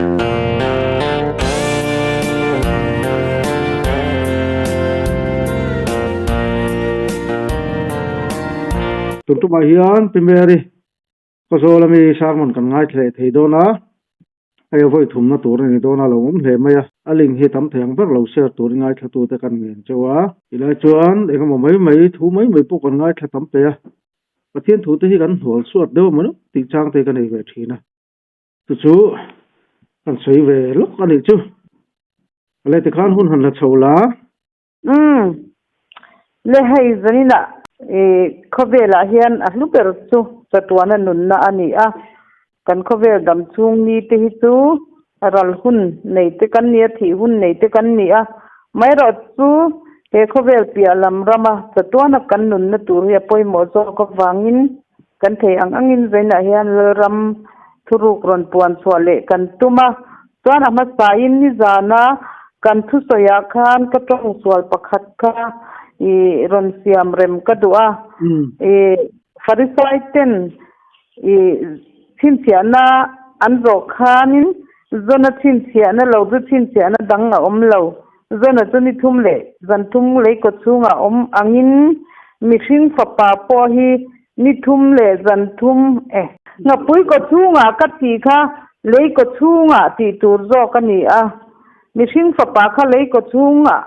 Tun tumah hian Pi Mary Khawzawl ami sermon kan ngaithla leh thei dawn a, hei a vawi thumna tur a ni dawn a, lo awm hle mai a, a link hi tam thei ang ber lo share turin ngaithlatute kan ngen cheu a. Tilai chuan engemaw mai mai thu mai mai pawh kan ngaithla tam pe a, Pathian thute hi kan hnual suat deuh emaw nuk tih chang te ka nei ve thin a. Chu chu kan sawi ve lawk a nih chu. A leh tikhan hun han la chho la. Umm. Le hei zaninah i khawvelah hian a hlu ber chu chatuana nunna a ni a. Kan khawvel dam chhung ni te hi chu ral hun nei te kan ni a, thih hun nei te kan ni a. Maherawh chu he khawvel piah lam rama chatuana kan nunna tur hi a pawimawh zawk avangin Kan thei ang angin zainah hian Lalram thuruk rawn puan chhuah leh kan tum a, chuan a hmasain nizana kan thusawiah khan ka tawng sual pakhat kha i rawn siam rem ka duh a, i Farisai ten i chhinchhiahna an zawh khanin Zona chhinchhiahna lo chu chhinchhiahna dang a awm lo, Zona chu ni thum leh zan thum lei kaw chhungah awm angin mihring fapa pawh hi ni thum leh zan thum e. Ngapui kaw chhungah ka tih kha lei kaw chhungah tih tur zawk a ni a, mihring fapa kha lei kaw chhungah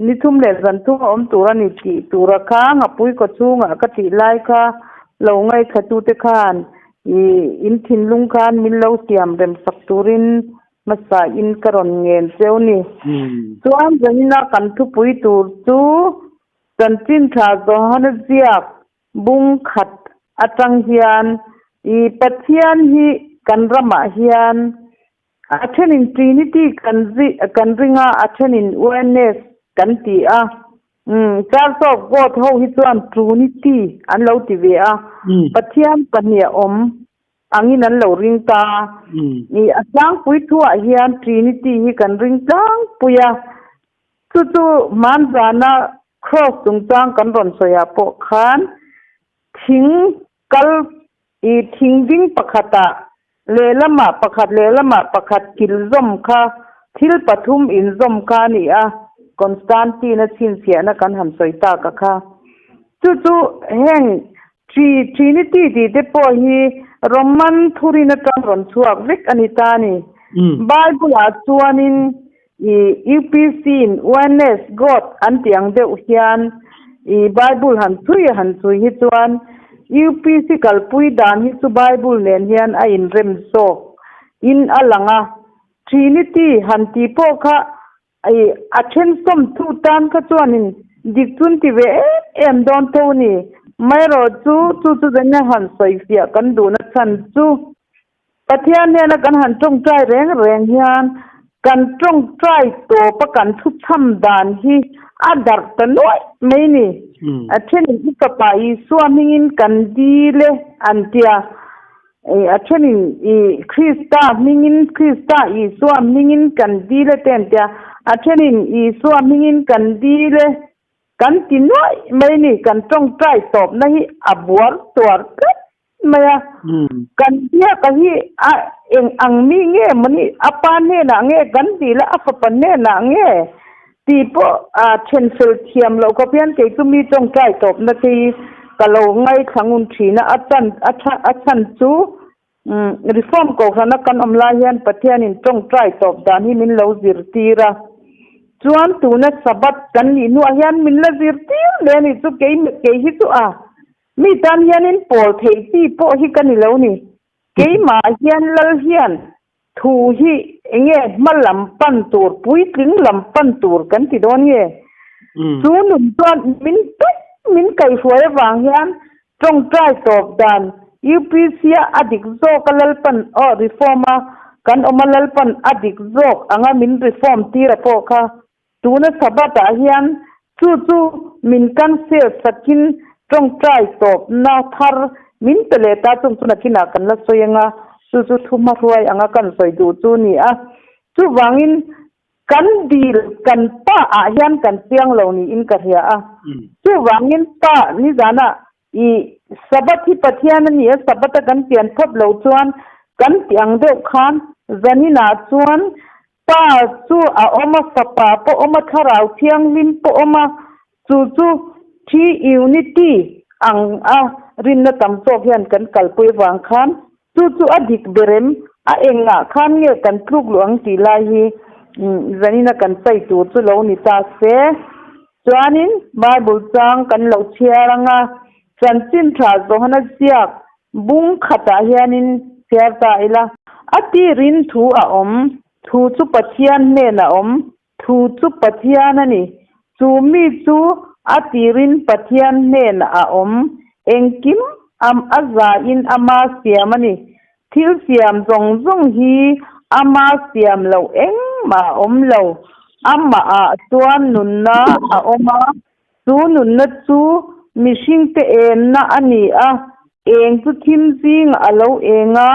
ni thum leh zan thum a awm tur a ni tih tura kha ngapui kaw chhungah ka tih lai kha lo ngaithlatute khan i in thinlung khan min lo siam rem sak turin Hmasa in ka rawn ngen cheu ni. Chuan zanina kan thupui tur chu Chanchin Tha Johana ziak bung khat atang hian i Pathian hi kan ramah hian a thenin Trinity kan kan ring a, a thenin Oneness kan ti a. Church of God ho hi chuan Trunity an lo ti ve a. Pathian pahnih a awm. Angin an lo ring ta. I a tlangpui thuah hian Trinity hi kan ring tlangpui a, chu chu hmanzana Cross chungchang kan rawn sawiah pawh khan thing kal i thing ding pakhatah lehlamah pakhat lehlamah pakhat kil zawm kha thil pathum inzawm kha a ni a, Constantine-a chhinchhiahna kan han sawi tak a kha. Chu chu heng Tri, Trinity tih te pawh hi Roman thurin atang rawn chhuak vek a ni ta a ni. Bible-ah chuanin i UPC in Oneness God an tih ang deuh hian i Bible han chhui han chhui hi chuan UPC kalpui dan hi chu Bible nen hian a inrem zawk in a lang a. Trinity han tih pawh kha I a then sawmtu tan kha chuanin dik chun ti ve em em dawn tho a ni. Maherawh chu, chu chu zan hian han sawifiah kan duhna chhan chu Pathian hnena kan han tawngtai reng reng hian kan tawngtai tawpa kan thuchham dan hi a darh ta nuaih mai ni. A thenin i fapa Isua hmingin kan dil e an tia. A thenin i Krista hmingin, Krista Isua hmingin kan dil e te an ti a, a thenin Isua hmingin kan dil e kan ti nuaih mai a ni, kan tawngtai tawpna hi a buar tuar tlat mai a, kan biaka hi a eng ang mi nge mawni, a pa hnenah nge kan dil a, a fapa hnenah nge tih pawh a then fel thiam loh khawp hian kei chu mi tawngtai tawpna te hi ka lo ngaithla ngun thin a, a chan a tha a chhan chu Reform kohhrana kan awm lai hian Pathianin tawngtai tawp dan hi min lo zirtir a, chuan tuna Sabbath kan nih hnuah hian min la zirtir leh a nih chu kei kei hi chu a mi tan hianin pawl theih chi pawh hi ka ni lo ni, keimah hian lal hian Thu hi enge hma lam pan tur, puitling lam pan tur kan ti dawn nge? Chu nun chuan min paih min kaihruai avang hian tawngtai tawp dan UPC a a dik zawk a Lalpan aw reform a kan awm a Lalpan a dik zawk anga min reform tir a pawh kha tuna Sabbath ah hian chu chu min cancel sakin tawngtai tawpna thar min pe leh ta chung chu nakinah kan la sawi anga chu chu thu hmahruai anga kan sawi duh chu a ni a. Chuvangin kan dil kan pa ah hian kan chiang lo niin ka hria a. Chuvangin pa nizanah i Sabbath hi Pathian a ni a, Sabbath a kan pian phawt lo chuan kan ti ang deuh khan. Zaninah chuan Pa chu a awm a, Fapa pawh awm a, Thlarau Thianghlim pawh awm a, chu chu Three Unity ang a rinna tam tawk hian kan kalpui avang khan chu chu a dik ber em? A engah khan nge kan tluk luh ang tih lai hi zanina kan chai tur chu lo ni ta se. Chuanin Bible chang kan lo chhiar ang a, Chanchin Tha Johana ziak Bung khatah hianin chhiar ta ila. A tirin thu a awm, thu chu Pathian hnenah a awm, thu chu Pathian a ni. Chu mi chu a tirin Pathian hnenah a awm, engkim am a zain ama siam a ni. Thil siam zawng zawng hi ama siam loh engmah a awm lo, amahah chuan nunna a awm a, Chu nunna chu mihringte enna a ni a, eng chu thim zingah a lo eng a,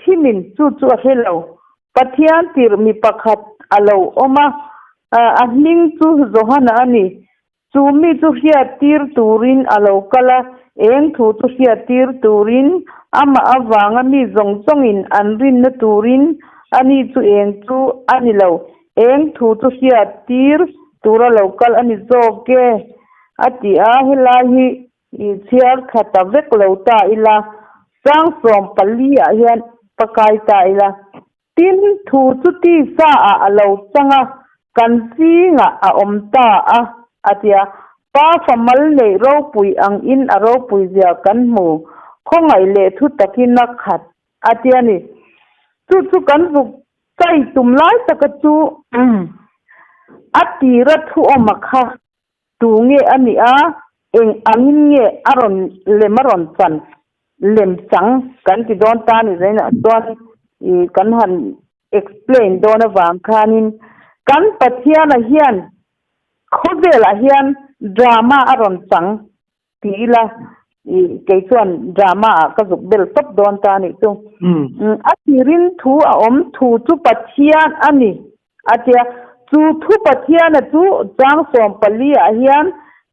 thimin chu chu a hre lo. Pathian tirh mi pakhat a lo awm a, a hming chu Johana a ni. Chu mi chu hriattir turin a lo kal a, eng thu chu hriattir turin, amah avanga mi zawng zawngin an rinna turin ani chu eng chu a ni lo. Eng thu chu hriat tir tura lo kal a ni zawk e, a ti a, helai hi i chhiar thla ta vek lo ta ila, chang 14 ah hian pakai ta ila. Tin, thu chu tisa ah a lo chang a, kan zingah a awm ta a, a ti a. Pa fa mal neih ropui ang in a ropui zia kan hmu, khawngaih leh thu takin a khat, a ti a ni. Chu chu kan zuk Chai tum lai taka chu a tira thu awma kha tu nge a nih a, eng angin nge a rawn lem a rawn chan lem chang kan ti dawn ta ni zainah chuan ih kan han explain dawn avang khanin kan Pathiana hian khawvelah hian drama a rawn chang Ti ila, i kei chuan drama ah ka zuk bel tawp dawn ta anih chu. A tirin thu a awm, thu chu Pathian a ni a tia. Chu thu Pathiana chu chang 14 ah hian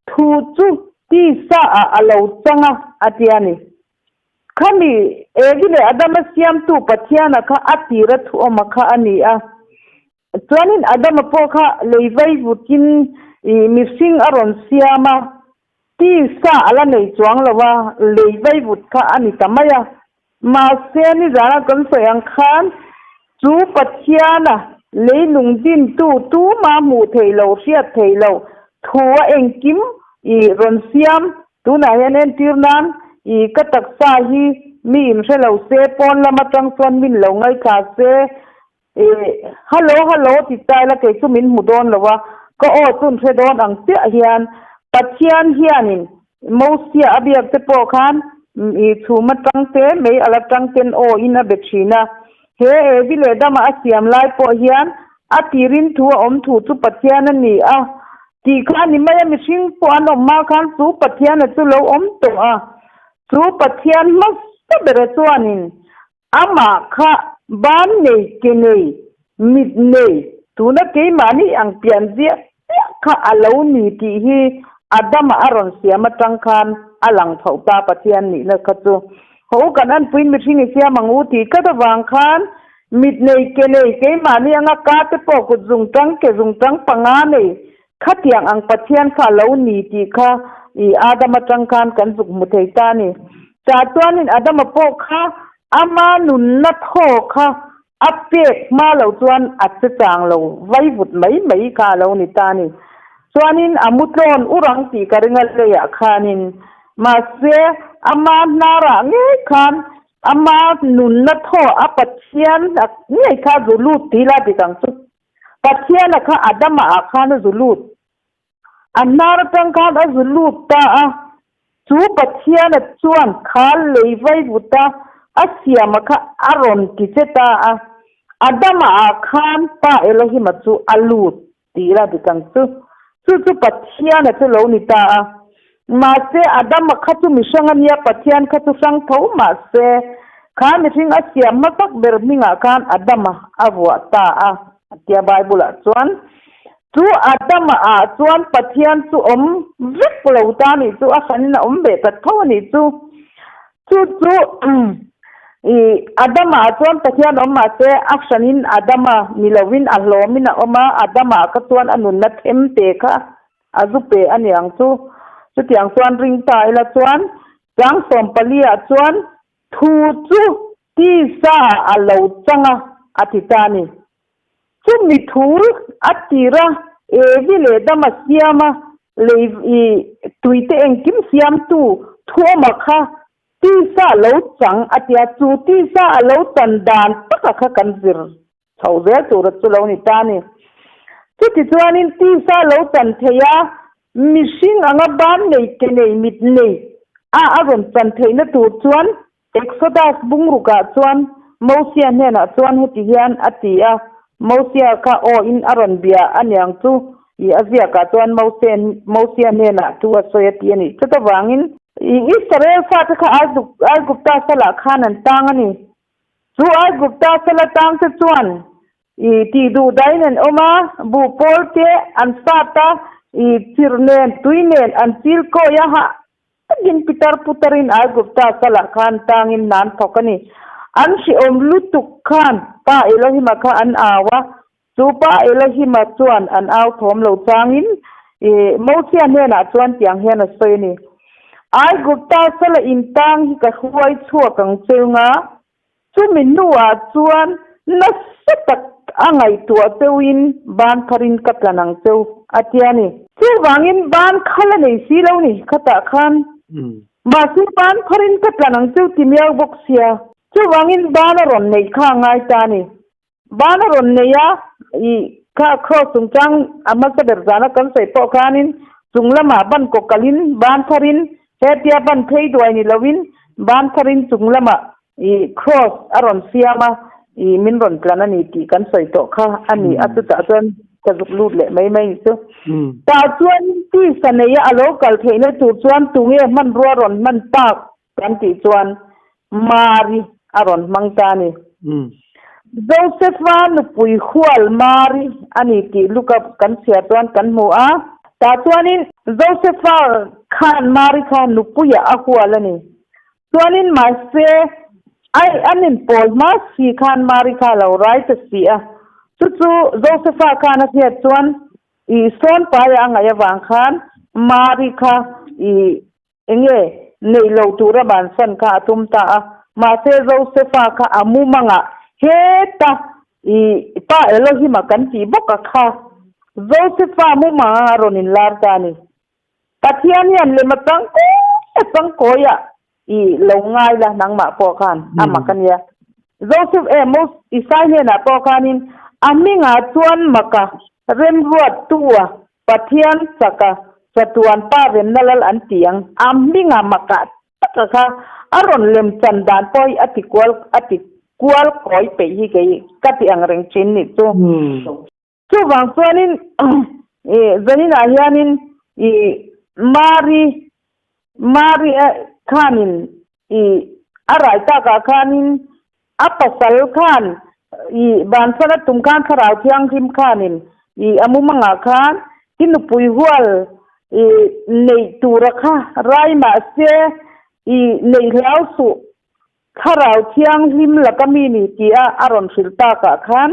thu chu tisa ah a lo chang a a tia ni. Khami Evi leh Adama siamtu Pathiana kha a tira thu awma kha a ni a. Chuanin Adama pawh kha lei vai vutin i mihring a rawn siam a, tisa a la nei chuang lo a, lei vai vut kha a ni ta mai a. Mahse, nizana kan sawi ang khan chu Pathiana leilung dintu tuma hmuh theih loh, hriat theih loh thu a engkim i rawn siam. Tunah hian entir nan i ka taksa hi mi inhre lo se, pawn lam atang chuan min lo ngaithla se, Ih, hallo hallo ti ta ila kei chu min hmu dawn lo a, ka aw chu an hre dawn ang chiah hian Pathian hianin Mosia a biak te pawh khan ih chhum atang te mei ala tang ten aw in a be thin a. He Evi leh Dama a siam lai pawh hian a tirin thu a awm thu chu Pathian a ni a tih kha a ni mai a, mihring pawh an awm hma khan chu Pathiana chu lo awm tawh a, chu Pathian hmasa bera chuanin Amah kha ban nei, ke nei, mit nei, tuna keimahni ang pian ziah chiah kha a lo ni tih hi Adama a rawn siam atang khan a lang phoh ta Pathian nihna kha chu. Haw u kan anpuiin mihring i siam ang u tih tlat avang khan mit nei, ke nei, keimahni anga ka te pawh kut zungtang, ke zungtang panga nei khatiang ang Pathian kha a lo ni tih kha i Adama tang khan kan zuk hmu thei ta a ni. Chah chuanin Adama pawh kha ama nunna thaw kha a pek hma lo chuan a che chang lo vai vut mai mai kha a lo ni ta a ni. Chuanin a mu tlawn ur ang tih ka ring a leiah khanin. Mahse, ama hnarah ngei khan ama nunna thaw a Pathian ngei kha zu lut ti la dik ang chu. Pathiana kha Adama ah khan a zu lut. A hnar atang khan a zu lut ta a, chu Pathiana chuan khal lei vai vut a, a siama kha a rawn ti che ta a. Adama ah khan Pa Elohima chu a lut tih la dik ang chu. Chu chu Pathiana chu lo ni ta a. Mahse, Adama kha chu mihrang a nia, Pathian kha chu hrang tho mahse, kha mihring a siam hmasak ber hmingah khan Adama a vuah ta a, a tia Bible-ah chuan. Chu Adama ah chuan Pathian chu awm vek lo ta nih chu, a hranin a awm ve ta tho a nih chu. Chu chu. I Adama ah chuan Pathian awm mahse a hranin Adama ni lovin a hlawmin a awm a, Adama kha chuan a nunna them te kha a zu pe a ni ang chu. Chutiang chuan ring ta ila chuan chang 14 ah chuan thu chu tisa a lo chang a, a ti ta a ni. Chumi thu a tir a, Evi leh Dama siama lei i tuite engkim siamtu thuawma kha Tisa a lo chang a tia, chu tisa a lo chan dan taka kha kan zir chho zel tura chu lo ni ta a ni. Chutichuanin tisa a lo chan thei a, mihring anga ban nei ke nei mit nei a a rawn chan theihna tur chuan Exodus bungrukah chuan Mosia hnenah chuan heti hian a ti a, Mosia kha aw in a rawn bia a niang chu I a ziakah chuan Mosia hnenah thu a sawi a ti a nih chut avangin. I Israel fate kha Aigupta salah khan an tang a ni. Chu Aigupta sala tangte chuan i tih duh dahin an awm a, buh pawl te an sat a, i chirh nen tui nen an chil kawi a, hah takin pitar putarin Aigupta salah khan tangin hna an thawk a ni. An hrehawm lutuk khan Pa Elohima kha an au a, Chu pa Elohima chuan an au thawm lo changin Mosia hnenah chuan tiang hian a sawi a ni, Aigupta sala intang hi ka hruai chhuak ang cheu nga, chumi hnuah chuan nasa tak a ngaihtuah cheuin ban pharin ka tlan ang cheu, a ti a ni. Chuvangin ban khal a nei si lo ni khatah khan, mahse ban pharin ka tlan ang cheu ti miau bawk sia, chuvangin ban a rawn neih kha a ngai ta a ni. Ban a rawn nei a, i kha cross chungchang a hmasa ber zana kan sawi pawh khanin chung lamah ban kaw kalin ban tharin hetia ban phei duai ni loin ban tharin chung lamah i cross a rawn siam a, i min rawn tlan a ni tih kan sawi tawh kha a ni a, chutah chuan ka zuk lut leh mai mai ni chu. Tah chuan tisa neia a lo kal theihna tur chuan tunge hmanrua rawn hman tak Kan tih chuan Mari a rawn hmang ta a ni. Josepha nupui hual Mari a ni tih Luka kan chhiar chuan kan hmu a. Tah chuanin Josepha khan Mari kha nupuiah a hual a ni. Chuanin mahse ai an inpawl hma si khan Mari kha a lo rai ta si a. Chu chu Josepha khan a hriat chuan i sawn paia a ngaih avang khan Mari kha i Enge neih lo tura bansan kha a tum ta a, mahse Josefa kha a mumangah heta i pa Elohima kan tih bawk a kha Josefa mumangah a rawn inlar ta a ni. Pathian hian lem a chang kawi a chang kawi a i lo ngai la nangmah pawh khan a mak a nia. Joseph eh Mos Isai hnenah pawh khanin a hmingah chuan maka remruattua Pathian chaka chatuan pa remna lal an ti ang. A hminga makah taka kha a rawn lem chan dan pawh hi a ti kual a ti kual kawi peih hi kei ka ti ang reng thin nih chu. Chuvang chuanin zaninah hianin i Mari Mari khanin i a rai takah khanin A pasal khan i bansan a tum khan Thlarau Thianghlim khanin i a mumangah khan i nupui hual i neih tura kha rai mahse i neih hlau suh Thlarau Thianghlim laka mi ni tia a rawn hrilh takah khan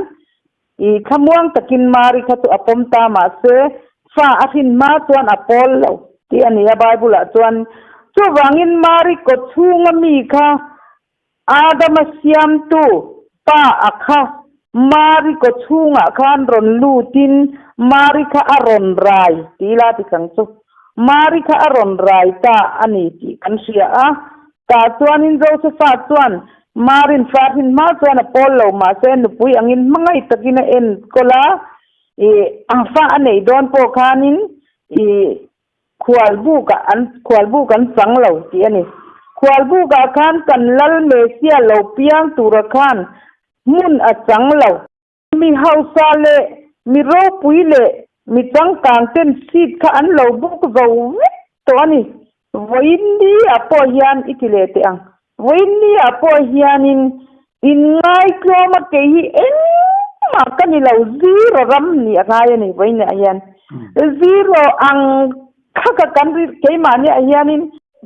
i thlamuang takin Mari kha chu a pawm ta mahse fa a hrin hma chuan a pawl lo tih a ni a Bible ah chuan. Chuvangin Mari kawchhunga mi kha Adama siamtu pa a kha Mari kaw chhungah khan rawn lutin Mari kha a rawn rai tih ila ti kang chu. Mari kha a rawn rai ta a ni tih kan hria a. Tah chuanin Josefa chuan Marin Farhin hma chuan a pawl lo mahse nupui angin hmangaih takin a enkawl a, i fa a neih dawn pawh khanin i Khualbukah an khualbuk an chang lo tih a ni. Khualbukah khan kan Lal Mesia lo piang tura khan hmun a chang lo. Mi hausa leh mi ropui leh mi changkang ten seat kha an lo book zo vek tawh a ni. Vawiin ni ah pawh hian i ti leh teh ang. Vawiin ni ah pawh hianin inngaitluam a kei hi engmah ka ni lo, zero ram ni a ngai a ni vawiin ah hian. Zero ang kha ka kan ri keimahni ah hianin.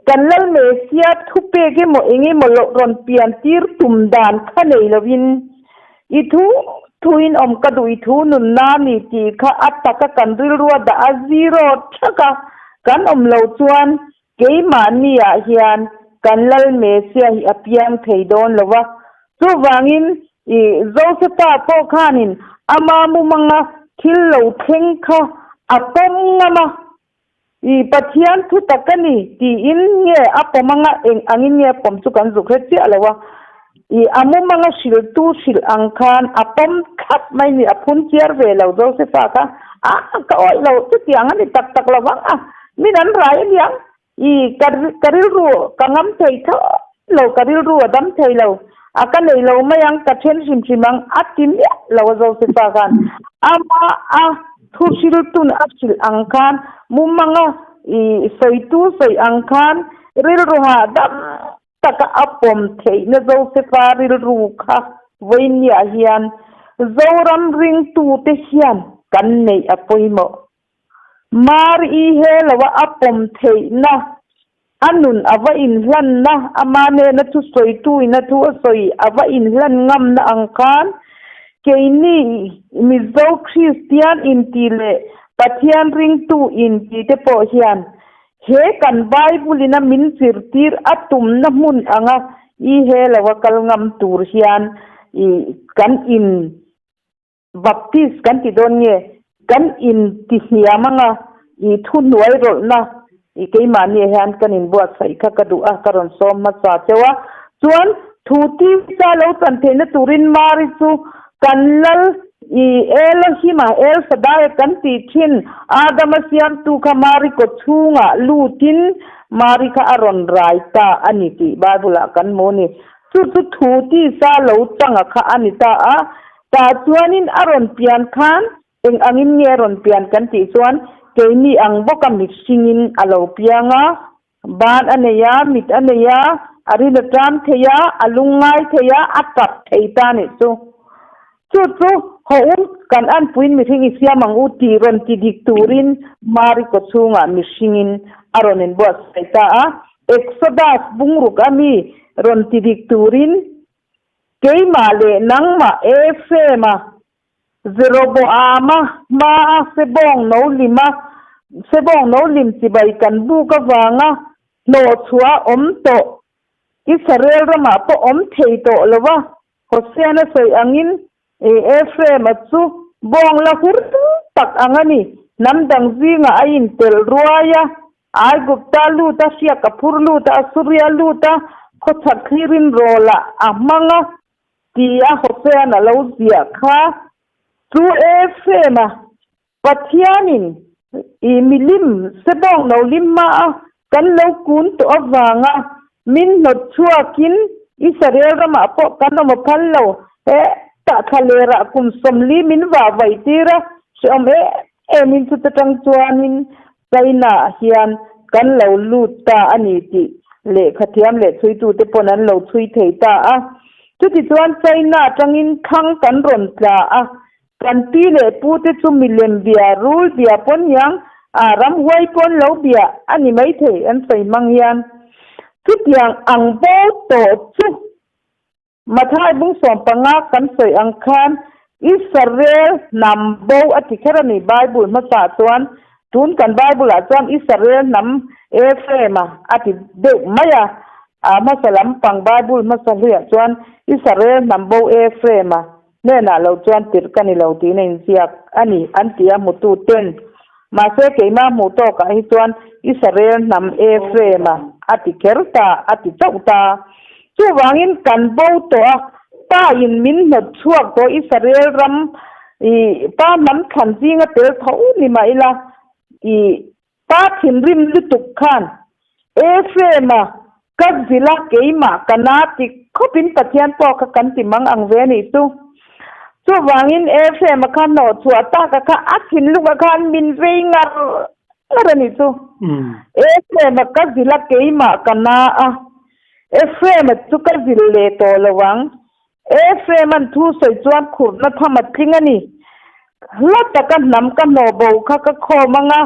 Kan Lal Messia thupek emaw eng emaw loh rawn pian tir tum dan kha nei lovin, I thu thuin awm ka duh i thu nunna a ni tih kha a taka kan rilrua dah a zero thak a, kan awm lo chuan keimahni ah hian kan Lal Messia hi a piang thei dawn lo va. Chuvangin i Josefa pawh khanin ama mumanga thil lo thleng kha a pawm ngam a. I Pathian thu tak a ni tiin nge a pawm anga eng angin nge a pawm chu kan zuk hre chiah lo a. I a mumanga hrilhtu hrilh ang khan a pawm thlap mai ni, a phun chiar ve lo Josefa kha a ka awih lo chutiang a ni tak tak lo vang a, min an rai a niang i ka ka rilru ka ngam thei thlawt lo, ka rilru a dam thei lo, a ka nei lo mai ang, ka then hrim hrim ang a ti miah lo a Josefa khan ama a Thu hriltun a hrilh ang khan, mumanga i sawitu sawi ang khan rilru hahdam taka a pawm theihna Josefa rilru kha vawinia hian Zoram ringtute hian kan neih a pawimawh. Mari he loa a pawm theihna, a nun a va inhlanna, ama nena thu sawituin a thu a sawi a va inhlan ngamna ang khan keini Mizo Kristian inti leh Pathian ringtu inti te pawh hian he kan Bible ina min zirtir a tumna hmun anga i he loa kal ngam tur hian i kan in Baptist kan ti dawn nge? Kan in ti hniam anga i thu hnuai rawlhna i keimahni ah hian kan in buatsaih kha ka duh a, ka rawn sawm hmasa cheu a. Chuan thu tisa lo chan theihna turin Mari chu kan lal i Elohim-a, El Shaddai-a kan tih thin Adama siamtu kha Mari kaw chhungah lutin Mari kha a rawn rai ta a ni tih Bible-ah kan hmu a ni. Chu chu thu tisa lo changa kha a ni ta a, tah chuanin a rawn pian khan eng angin nge a rawn pian kan tih chuan keini ang bawka mihringin a lo piang a, ban a nei a, mit a nei a, a rin a ṭam thei a, a lungngai thei a, a tap thei ta nih chu. Chu chu haw u, kan anpuiin mihring i siam ang u tih rawn ti dik turin Mari kaw chhungah mihringin a rawn inbuatsaih ta a. Exodus bungruk a mi rawn ti dik turin keimah leh nangmah Ephraim-a, Jeroboam-a hmaa sebawng no lima sebawng no lim chibai kan buk avanga hnawhchhuah a awm tawh Israel ramah pawh awm thei tawh lo va. Hosea-na sawi angin Ephraim-a chu bawng la hur tak ang a ni. Hnam dang zingah a intelh ruai a, Aigupta lut a, hriak a phur lut a, Asuria lut a, khawchhak thlirin rawlah a hmang a ti a Hosea-na lo ziah kha. Chu Ephraim-a Pathianin i milim sebawng lo lim hma a kan lo kun tawh avanga min hnawt chhuakin Israel ramah pawh kan awm a phal lo. He tah thla lerah kum 40 min vah vaih tir a, hrehawm em emin chuta tang chuanin China ah hian kan lo lut ta a ni tih lehkhathiam leh chhuitute pawn an lo chhui thei ta a. Chutichuan China atangin thlang kan rawn tla a, Kan pi leh pu te chu milem bia, rul bia pawn hiang a ramhuai pawn lo bia a ni maithei an sawi hmang hian. Chutiang ang bo tawh chu Mathai bung 15 kan sawi ang khan Israel hnam bo a ti kher a ni Bible hmasa chuan tun kan Bible ah chuan Israel hnam Ephraim a a ti deuh mai a, a hmasa lampang Bible hmasa hluiah chuan Israel hnam bo Ephraim a Hnenah lo chuan tirh ka ni lo tiin a inziak a ni an ti a hmutu ten. Mahse keimah hmuh tawkah hi chuan Israel hnam Ephraim-a a ti kher ta, a ti chauh ta. Chuvangin kan bo tawh a, Pa in min hnawt chhuak tawh Israel ram i Pa hnam thlan zinga tel tho ni mah ila i Pa thinrim lutuk khan Ephraim-a ka zilh a, keimah ka na ti khawpin Pathian pawh kha kan ti mang ang ve a nih chu. Chuvangin Ephraim-a kha hnawh chhuah taka kha a thinlungah khan min vei ngar ngar a nih chu. Ephraim-a ka zilh a, keimah ka na a, Ephraim-a chu ka zilh leh tawh lo ang. Ephraim-a'n thu sawi chuan khurhna tham a tling a ni. Hla taka hnam ka hnawh bo kha ka khawm ang a,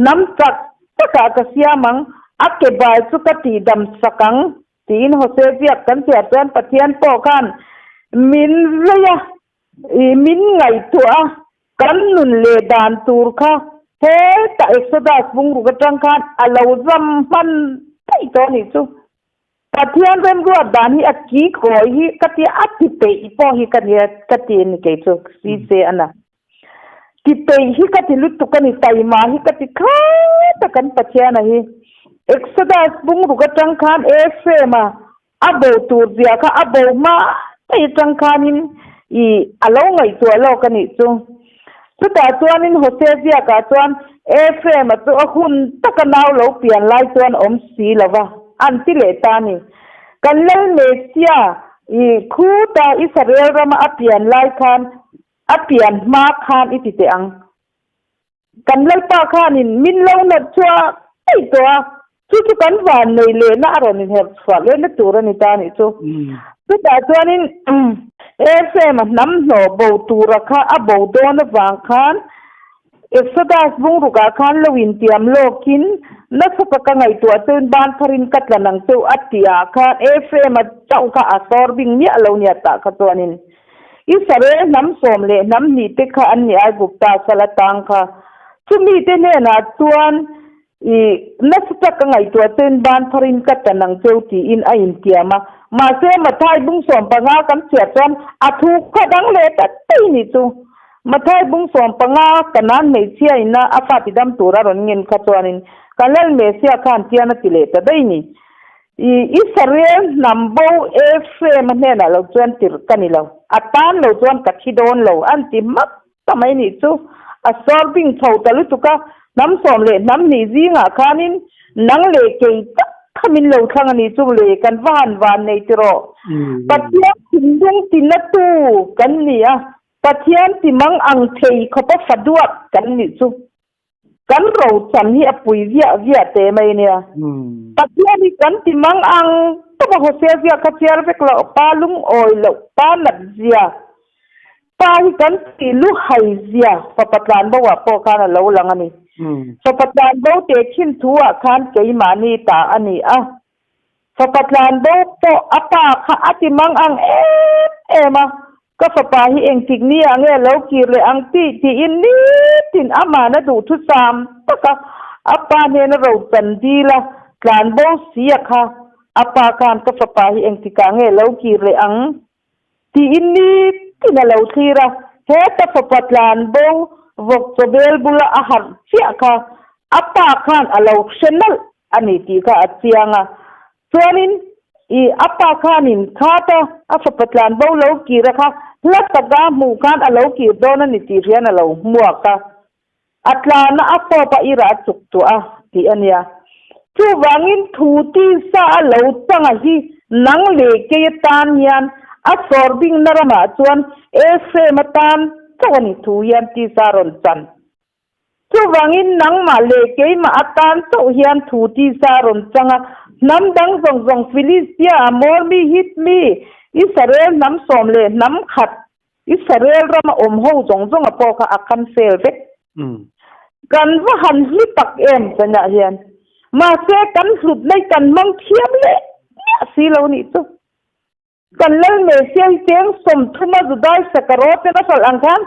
hnam chak takah ka siam ang. A ke bal chu ka tihdam sak ang tiin Hosea ziak kan chhiar chuan Pathian pawh khan min vei a, i min ngaihtuah a, kan nun leh dan tur kha hetah Exodus bungruk atang khan a lo zam hman daih tawh a nih chu. Pathian remruat dan hi a ki kawi hi ka tia a ti peih pawh hi ka nia ka ti a ni kei chu CJ a na. Ti peih hi ka ti lutuk a ni taima hi ka ti khat a kan Pathian a hi. Exodus bungruk atang khan Ephraim a a bo tur zia kha a bo hma daih atang khanin i a lo ngaihtuah lawk a nih chu. Chutah chuanin Hosea ziakah chuan Ephraim-a chu a hun taka nau lo pian lai chuan awm si lo va, an ti leh ta a ni. Kan Lal Mesia i khuta Israel rama a pian lai khan a pian hma khan i ti teh ang. Kan Lalpa khanin min lo nat chhuak daih tawh a, chu chu kan van nei lehna a rawn inherh chhuah lehna tur a ni ta a nih chu. Chutah chuanin Ephraim-a hnam hnawh bo tura kha a bo dawn avang khan Exodus bungrukah khan lo intiam lawkin nasa taka ngaihtuah cheuin ban pharin ka tlan ang cheu a tihah khan Ephraim-a chauh kha a sawr bing miah lo nia tah kha chuanin Israel hnam sawm leh hnam hnih te kha an ni Aigupta sal atang kha. Chumite hnenah chuan i nasa tak ka ngaihtuah chuin ban pharin ka tan ang cheu tiin a intiam a. Mahse Mathai bung 15 kan chhiar chuan a thu kha dang leh ta daih nih chu. Mathai bung 15 Kanaan hmeichhia ina a fa tidam tur a rawn ngen kha chuanin kan Lal Mesia khan tian a ti leh ta daih ni. I Israel hnam bo Ephraim-a hnenah lo chuan tirh ka ni lo, a tan lo chuan ka thi dawn lo, an ti hmak ta mai nih chu. A sawr bing chho ta lutuk a, hnam sawm leh hnam hnih zingah khanin nang leh kei tak kha min lo thlang a nih chu le, kan va han van nei tiraw? Pathian thinlung tina tu kan ni a, Pathian ti mang ang thei khawpa fa duat kan nih chu. Kan rochan hi a pui viah viah teh mai nia. Pathian hi kan ti mang ang tawp a Hosea zia kha chhiar vek loh, pa lungawi loh, pa nat zia, pa hi kan ti lu hai zia fapa tlan bo ah pawh khan a lo lang a ni. Fapa tlan bo teh khin thu ah khan keimahni ta a ni a. Fapa tlan bo pawh a pa kha a ti mang ang em em a, ka fapa hi engtik ni ah nge lo kir leh ang tih tiin nitin amahna duh thusam taka a pa hnena ro chan dil a tlan bo si a kha, a pa khan ka fapa hi engtikah nge lo kir leh ang Tiin nitin a lo thlir a, heta fapa tlan bo vawk chawbel bula a harh chiah kha a pa khan a lo hre nalh a ni tih kha a chiang a. Chuanin i a pa khanin khata a fapa tlan bo lo kir a kha hla taka hmuh khan a lo kir dawn a ni tih hian a lo hmuak a. A tlana a fawp a irah a chuk tuah a, tih a nia. Chuvangin thu tisa a lo changa hi nang leh kei atan hian a sawr bingna ramah chuan Ephraim atan chauh a ni thu hian tisa a rawn chan. Chuvangin nangmah leh keimah atan chauh hian thu tisa a rawn chang a, hnam dang zawng zawng Filistia, Amor mi, Hit mi, Israel hnam sawm leh hnam khat Israel rama awm ho zawng zawnga pawh kha a kan fel vek. Kan va han hlu tak em channah hian. Mahse kan hlut mai kan hmang thiam leh miah si lo nih chu. Kan Lal Mesia hi cheng 30 a Judai sakaraw ten a hralh ang khan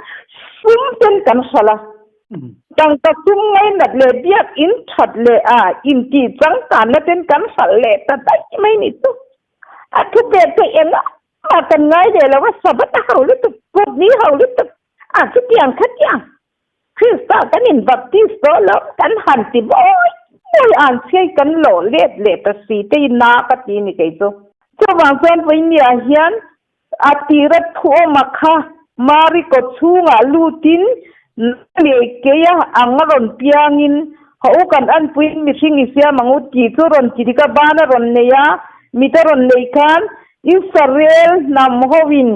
sum ten kan hralh a. Tangka sum ngainat leh biak in that leh a intih changkanna ten kan hralh leh ta daih mai nih chu. A thupek te engah Mah kan ngai ve lo a, Sabbath a hau lutuk, Kutni hau lutuk, a chutiang khatiang Krista kan in baptist tawh lo, kan han ti mawi mawi an chhiai kan lawh let leh ta si te hi na ka ti ni kei chu. Chuvang chuan vawinia hian a tira thuawma kha Mari kaw chhungah lutin na leh keia ang a rawn piangin haw u kan anpuiin mihring i siam ang u tih chu rawn ti dik a, ban a rawn nei a, mit a rawn nei khan Israel hnam hoin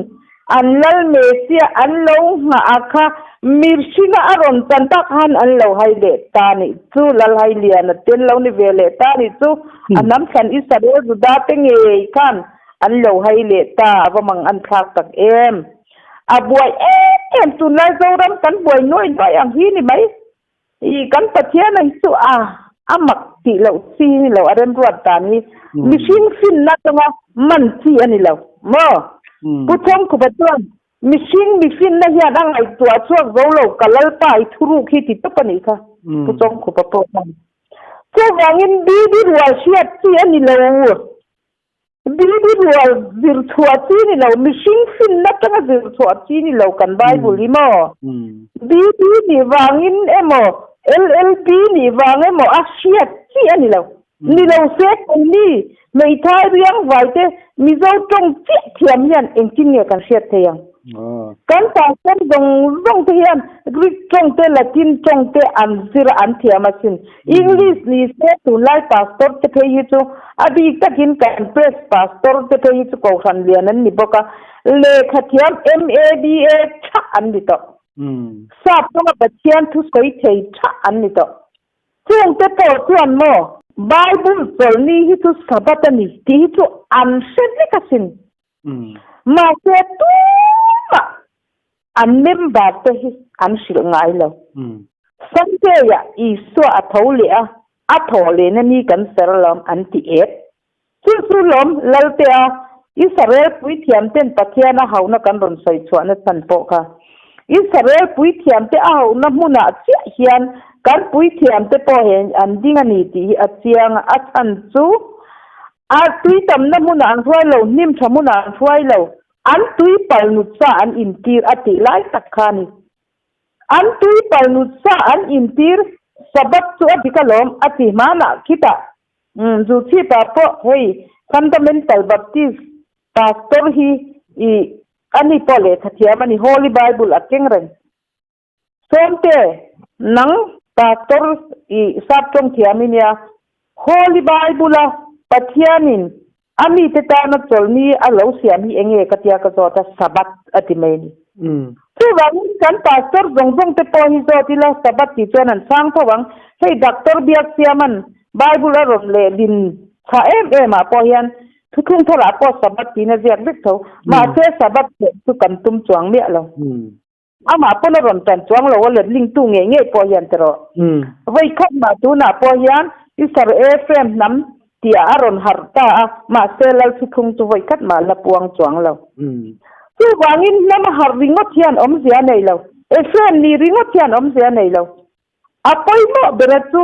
an Lal Mesia an lo nghah a kha mihringa a rawn tan tak han an lo hai leh ta nih chu, Lal hai lian a tel lo ni ve leh ta nih chu, a hnam thlan Israel Juda te ngei khan an lo hai leh ta a va mang an thlak tak em. A buai em em tunlai Zoram kan buai nuai nuai ang hi ni mai. I kan Pathian ang chu a a mak tih loh chi hi ni lo a remruat dan hi mihring finna atanga man chi a ni lo maw? Pu Chawngkhupa chuan mihring mifinna hian a ngaihtuah chhuak zo lo ka Lalpa i thuruk hi ti tawp a nih kha Pu Chawngkhupa pawh khan. Chuvangin Bibi rual hriat chi a ni lo. Bibi rual zir chhuah chi ni lo, mihring finna atanga zir chhuah chi ni lo kan Bible hi maw? Bibi nih vangin emaw, LLB nih vang emaw a hriat chi a ni lo. Ni lo se keini hmeithai riangvai te Mizo tawng chiah thiam hian engtin nge kan hriat thei ang? Kan pastor zawng zawng te hian Greek tawng te Latin tawng te an zir a an thiam asin. English ni se tunlai pastor te phei hi chu a bik takin kan press pastor te phei hi chu kohhran lian an ni bawk a, lehkha thiam MABA tha an ni tawh. Sap tawnga Pathian thu sawi thei tha an ni tawh. Chung te pawh chuan maw Bible chawlhni hi chu Sabbath a ni tih hi chu an hre vek asin. Mahse tumah an member te hi an hrilh ngai lo. Sunday-ah Isua a tho leh a, a thawh lehna ni kan ser lawm an ti et. Chu chu lawm Laltea Israel puithiam ten Pathian a hauhna kan rawn sawi chhuahna chhan pawh kha. Israel puithiam te a hauhna hmunah chiah hian kan puithiam te pawh he an ding a ni tih hi a chiang a, a chhan chu a tui tamna hmunah an hruai lo, hnim tha hmunah an hruai lo, An tui pal nut sa an intir a tih lai tak kha a ni. An tui pal nut sa an intir Sabbath chu a dik alawm a ti hmanah khitah Zuchhipa pawh hei Fundamental Baptist Pastor hi i ani pawh lehkha thiam a ni Holy Bible a keng reng. Sawmte, nang Pastor i sap tawng thiam i nia, Holy Bible-a Pathianin a mite tana chawlhni a lo siam hi enge ka tia ka zawt a, Sabbath a ti mai a ni. Chuvangin kan Pastor zawng zawng te pawh hi zawt ila Sabbath tih chuan an chhang tho ang. Hei Doctor Biaksiaman Bible a rawn lehlin chhah em em ah pawh hian Thuthlung tharah pawh Sabbath tiin a ziak vek tho. Mahse Sabbath leh chu kan tum chuang miah lo. Amah pawn a rawn tan chuang lo a let lingtu ngei ngei pawh hian tiraw. Vawi khat mah tunah pawh hian Isar Ephraim hnam tihah a rawn harh ta a, mahse Lal thuthlung chu vawi khat mah la puang chuang lo. Chuvangin hnam a harh ringawt hian awmzia a nei lo, Ephraim ni ringawt hian awmzia a nei lo. A pawimawh bera chu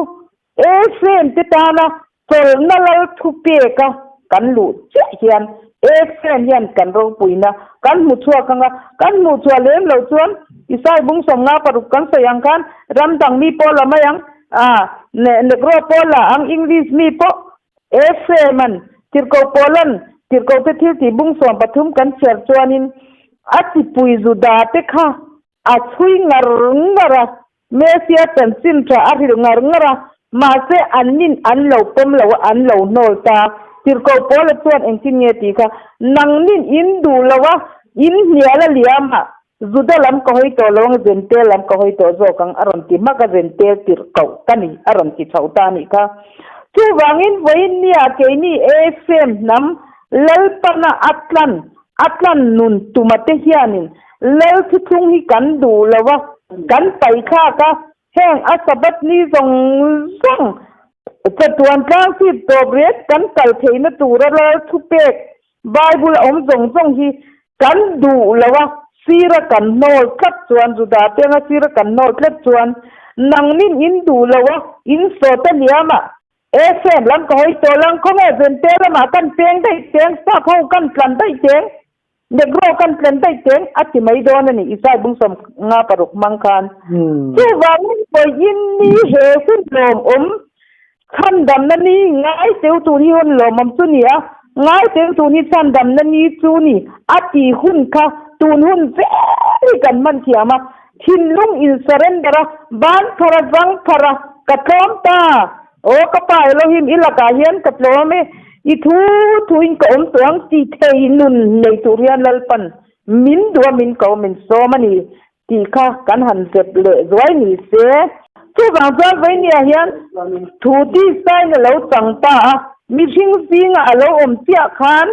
Ephraim te tana chawlhna lal thu peka kan luh chiah hian Ephraim hian kan ropuina kan hmu chhuak ang a, kan hmuh chhuah lem loh chuan Isai bung 56 kan sawi ang khan ram dang mi pawh la mai ang, Negro pawh la ang, English mi pawh Ephraim-a'n Tirhkoh Paula'n Tirhkohte thiltih bung 13 kan chhiar chuanin a chipui Juda te kha A chhui ngar ngar a, Messia chanchin tha a hrilh ngar ngar a, mahse an nin an lo pawm lo a, an lo hnawl ta. Tirhkoh Paula chuan engtin nge tih kha, Nangnin in duh lo a, in hnial a liam a, Juda lam ka hawi tawh lo ang, Zentel lam ka hawi tawh zawk ang, a rawn ti hmak a, Zentel tirhkoh ka ni, a rawn ti chhoh ta a nih kha. Chuvangin vawiin nia keini Ephraim hnam Lalpana a tlan A tlan nun tuma te hianin Lal thuthlung hi kan duh lo a, kan paih thlak a, heng a Sabbath ni zawng zawng chatuan tlang chip tawp riat kan kal theihna tura Lal thupek Bible a awm zawng zawng hi kan duh lo a, sira kan hnawl tlat chuan Juda peng a sira kan hnawl tlat chuan nangnin in duh lo a, in sawt a hliam a, Ephraim lam ka hawi tawh lang, khawnge Zente lamah kan peng daih teng, sap ho kan tlan daih teng, Negro kan tlan daih teng a ti mai dawn a ni, Isai bung 56 hmang khan. Chuvangin vawiin ni he hun lawmawm chhandamna ni ngai teu tur hi hun lawmawm chu ni a, ngai teu tur hi chhandamna ni chu ni a ti hun kha tun hun vel hi kan hman thiam a, Thinlung in surrender a, ban phar a, zang phar a, ka tlawm ta. Aw ka pa Elohim, i lakah hian ka tlawm e, i thu thuin ka awm tawh ang tih thei nun nei tur hian Lalpan min duh a, min ko min sawm a ni tih kha kan han zep leh zuai ni se. Chuvang chuan Vainia hian thu tisain a lo chang ta a, mihring zinga a lo awm chiah khan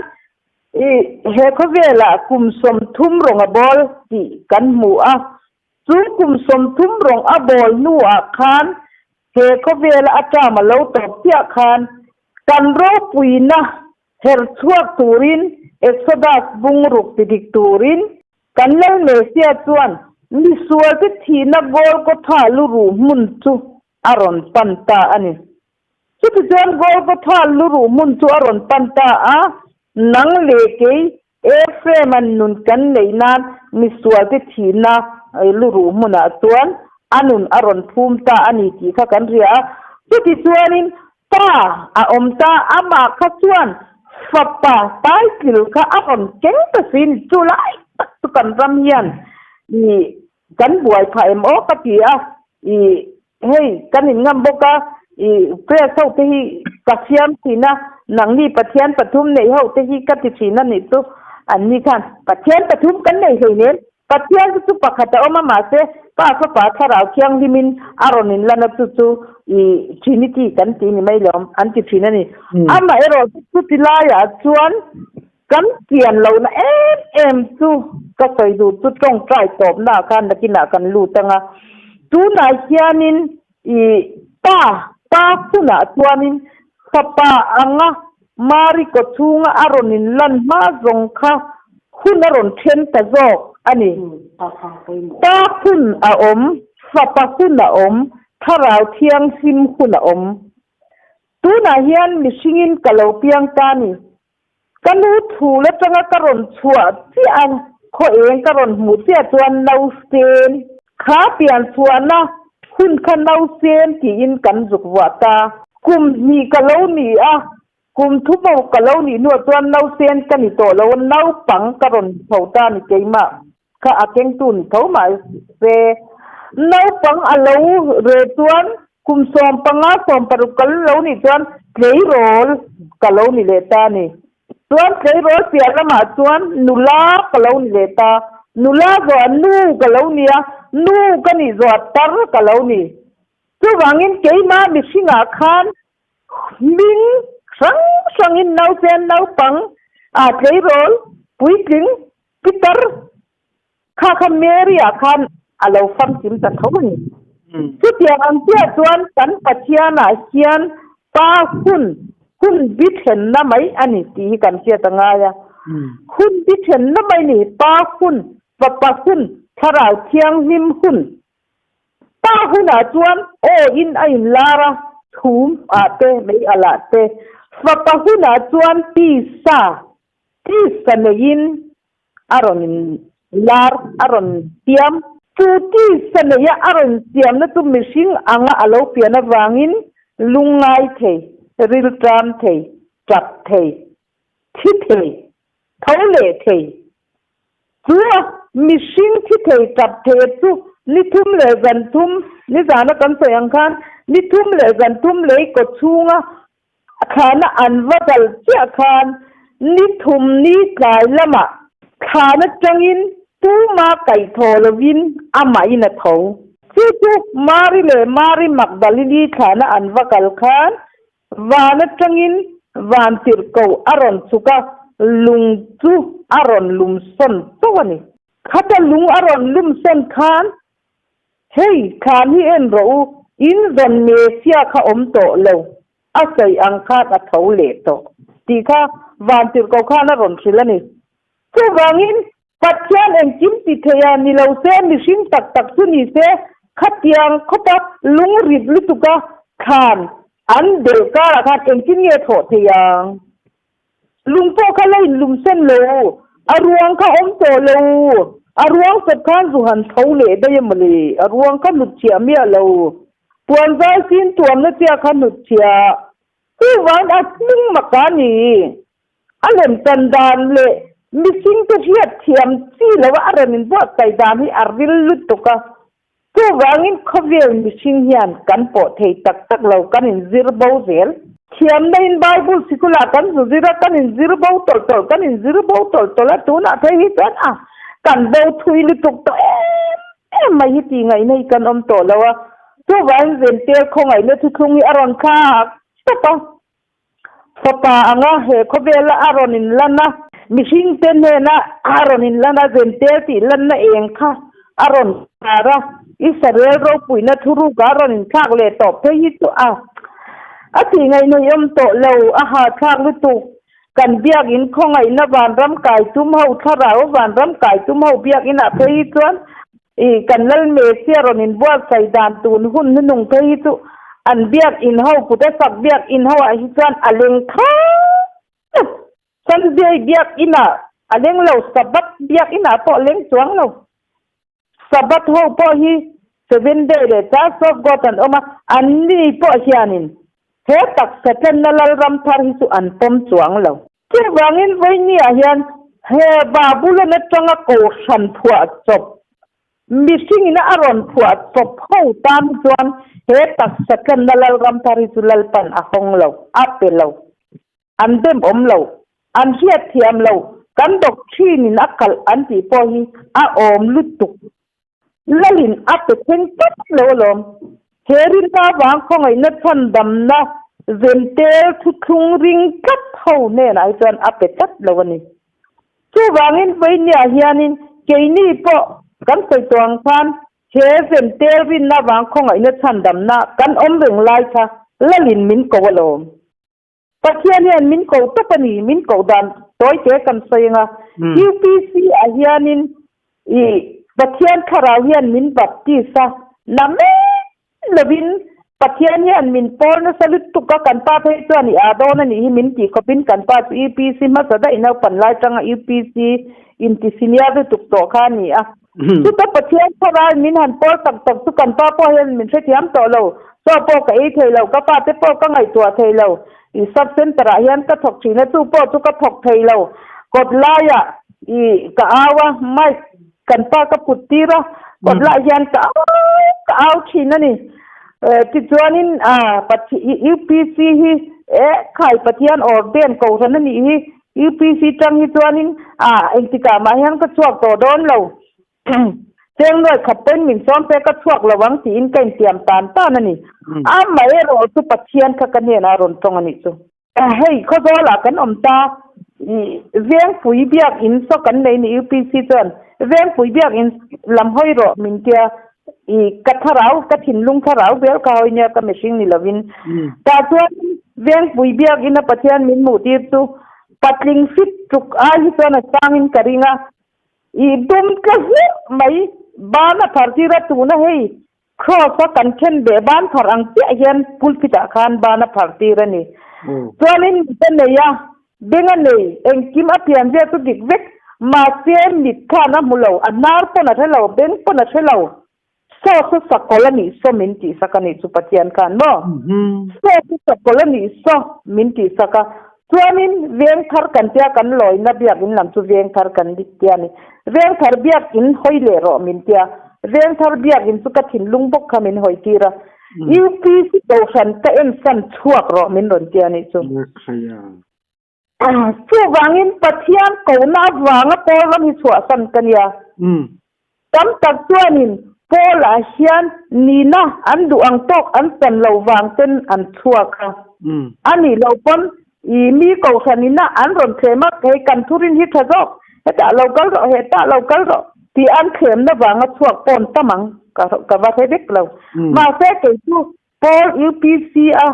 I he khawvelah kum 30 rawng a bawl tih kan hmu a, chu kum 30 rawng a bawl hnuah khan He khawvela a term a lo tawp chiah khan kan ropuina her chhuak turin Exodus bungruk ti dik turin kan Lal Messiah chuan misualte thihna Golgotha luruh hmun chu a rawn pan ta a ni. Chutichuan Golgotha luruh hmun chu a rawn pan ta a, nang leh kei Ephraim-a'n nun kan neih nan misualte thihna luruh hmunah chuan a nun a rawn phum ta a ni tih kha kan hria a. Chutichuanin Pa a awm ta, amah kha chuan fapa title kha a rawn keng ta si ni. Chu lai tak chu kan ram hian kan buai phah em aw ka ti a, ih hei kan in ngam bawk a, ih press ho te hi ka siam thin a, nangni Pathian pathum neih ho te hi ka ti thin a nih chu, an ni khan Pathian pathum kan nei hleinem, Pathian chu chu pakhat a awm a mahse Pa Fapa Thlarau Thianghlim in a rawn in lan a chu chu ih Trinity kan ti ni mai lawm an ti thin a ni. Amaherawh chu chuti laiah chuan Kan pian lohna em em chu ka sawi duh chu tawngtai tawpna ah khan nakinah kan lut ang a, tunah hianin ih pa pa hunah chuanin fapa anga Mari kaw chhunga a rawn inlan hma zawng kha hun a rawn then ta zawk a ni. Pa hun a awm, fapa hun a awm, Thlarau Thianghlim hun a awm. Tunah hian mihringin ka lo piang ta ni. Ka nu thul atanga ka rawn chhuah chiah a, khaw eng ka rawn hmuh chiah chuan nausen kha pian chhuahna hun kha nausen tiin kan zuk vuah ta. Kum hnih ka lo ni a, kum thubo ka lo nih hnuah chuan nausen ka ni tawh lo a, naupang ka rawn chho ta ni keimah kha a kengtu ni tho mahse naupang a lo re chuan kum 15 16 ka lo nih chuan tleirawl ka lo ni leh ta a ni. Chuan tleirawl piah lamah chuan nula ka lo ni leh ta, nula zawh ah nu ka lo ni a, nu ka nih zawh ah tar ka lo ni. Chuvangin keimah mihringah khan Hming hrang hrangin nausen naupang ah tleirawl puitling pitar kha kha Mary ah khan a lo famkim ta tho a ni. Chutiang ang chiah chuan kan Pathian ah hian Pa hun, hun bi thenna mai a ni tih hi kan hriat a ngai a. Hun bi thenna mai ni, Pa hun, Fapa hun, Thlarau Thianghlim hun. Pa hunah chuan aw in a inlar a, thum ah te, mei alh ah te. Fapa hunah chuan tisa, tisa neiin a rawn inlar, a rawn siam. Chu tisa neia a rawn siamna chu mihring anga a lo pian avangin lungngai thei, rilṭam thei, ṭap thei, thi thei, tho leh thei. Chu a mihring thi thei tap thei chu ni thum leh zan thum, ni zana kan sawi ang khan ni thum leh zan thum lei kaw chhunga thlana an va dal chiah khan ni thum ni tlai lamah thlan atangin tuma kaih thaw lovin amahin a tho. Chu chu Mari leh Mari Magdalini thlana an va kal khan Van atangin van tirhkoh a rawn chhuk a, lung chu a rawn lum sawn chauh a ni. Khata lung a rawn lum sawn khan, Hei, thlan hi en rawh u, in zawn Mesia kha awm tawh lo, a sawi ang khan a tho leh tawh, tih kha van tirhkoh khan a rawn hrilh a ni. Chuvangin, Pathian engkim ti thei a ni lo se, mihring tak tak chu ni se, khatiang khawpa lungrit lutuka thlan an delh karah khan engtin nge thawh thei ang? Lung pawh kha la inlum sen lo, a ruang kha awm tawh lo, a ruang chawp khan zu han tho leh daih a mawle, a ruang kha hnut chhiah miah lo, puan zai sin tuamna chiah kha hnut chhiah, chuvangin a hming mak a ni. A lem tan dan leh mihringte hriat thiam chi loa a rawn inbuatsaih dan hi a ril lutuk a, chuvangin khawvel mihring hian kan pawh thei tak tak lo, kan inzir bo zel. Thiamna-in Bible sikulah kan zu zir a, kan inzir bo tawlh tawlh, kan inzir bo tawlh tawlh a, tunah phei hi chuan a kan bo thui lutuk tawh em em mai hi tih ngaihna hi kan awm tawh lo a, chuvangin Zentel khawngaihna thuthlung hi a rawn thlak tawp a. Fapa anga he khawvela a rawn inlan a, mihringte hnena a rawn inlan a, Zentel tih lanna eng kha a rawn khar a, Israel ropuina thuruk a rawn inthlak leh tawh phei hi chu a a tih ngaihnaihawm tawh lo, a hahthlak lutuk. Kan biakin khawngaihna vanram kai tum ho, thlarau vanram kai tum ho biakinah phei hi chuan i kan Lal Messia rawn inbuatsaih dan tun hun hnunung phei hi chu an biakin ho kut a sak biakin ho ah hi chuan a leng thak. Sunday biakinah a leng lo, Sabbath biakinah pawh a leng chuang lo. Sabbath ho pawh hi Seven Day leh Church of God an awm a, anni pawh hianin he taksa tlenna Lalram thar hi chu an pawm chuang lo. Chuvangin vawinia hian he Babulon atanga kohhran phuah chawp, mihringina a rawn phuah chawp ho tan chuan he taksa tlenna Lalram thar hi chu Lalpan a hawng lo, a pe lo. An dem awm lo, an hriat thiam lo, kan doctrine in a kalh an tih pawh hi a awm lutuk. Lalin a pe thleng tlat lo alawm. He rinna avang khawngaihna chhandamna zentel thuthlung ring tlat ho hnenah hi chuan a pe tlat lo a ni. Chuvangin vawinia hianin keini pawh kan sawi tawh ang khan He zentel rinna avang khawngaihna chhandamna kan awm reng lai kha Lalin min ko alawm. Pathian hian min koh tawp a ni, min koh dan tawi te kan sawi ang a. UPC ah hianin i Pathian thlarau hian min baptist a, na mai lovin Pathian hian min pawl nasa lutuk a, kan pa phei chuan i aa dawn a nih hi min tih khawpin kan pa chu UPC hmasa daih naupan lai tanga UPC inti senior lutuk tawh kha a ni a. Chuta Pathian thlarau min han pawl tak tak chu kan pa pawh hian min hrethiam tawh lo. Chaw pawh ka ei thei lo, ka fate pawh ka ngaihtuah thei lo. I sub center ah hian ka thawk thin a, chu pawh chu ka thawk thei lo. Kawt laiah i ka au a, mic kan pa ka put tir a, kawt laiah hian ka au ka au thin a ni. Tichuanin UPC hi eh khai Pathian ordain kohhran a nih hi. UPC tang hi chuanin a engtikah mah hian ka chhuak tawh dawn lo. Cheng nuai khat pawhin min sawm se ka chhuak lo ang tiin ka intiam tan tan a ni. Amaherawh chu Pathian kha ka hnenah a rawn tawng a nih chu. Hei Khawzawlah kan awm ta, Vengpui biakinn saw kan nei ni UPC chuan Vengpui biakinn lam hawi rawh min tia i ka thlarau, ka thinlung thlarau vel ka hawi nia ka mihring ni lovin. Tah chuan Vengpui biakina Pathian min hmuh tir chu patling fit tuk ai hi chuan a sangin ka ring a, i dum tla hliah mai, ban a phar tir a, tuna hei Cross a kan then beh ban phar ang chiah hian pulpit ah khan ban a phar tir a ni. Chuanin mit a nei a, beng a nei, engkim a pian vel chu dik vek, mahse mit khan a hmu lo, a hnar pawn a hre lo, beng pawn a hre lo. Saw chu sakawlh a nih saw min tih sak a nih chu Pathian khan maw? Saw chu sakawlh a nih saw min tih sak a. Chuanin Vengthar kan tia kan lawina biakinn lam chu Vengthar kan tia a ni. Vengthar biakinn hawi leh rawh min tia. Vengthar biakinn chu ka thinlung bawk kha min hawi tir a. UPC Kohhran ka ensan chhuak rawh min rawn tia a nih chu. Chuvangin Pathian kohna avanga Paul ram hi chhuahsan ka nia. Tam tak chuanin Paul-ah hian nihna an duh ang tawk an chan loh vang ten an chhuak a. A nih loh pawn i mi kohhranina an rawn thlem a, hei kan thurin hi tha zawk, hetah lo kal rawh, hetah lo kal rawh tih an thlemna vanga chhuak pawn tam ang ka va hre vek lo. Mahse kei chu Paul UPC a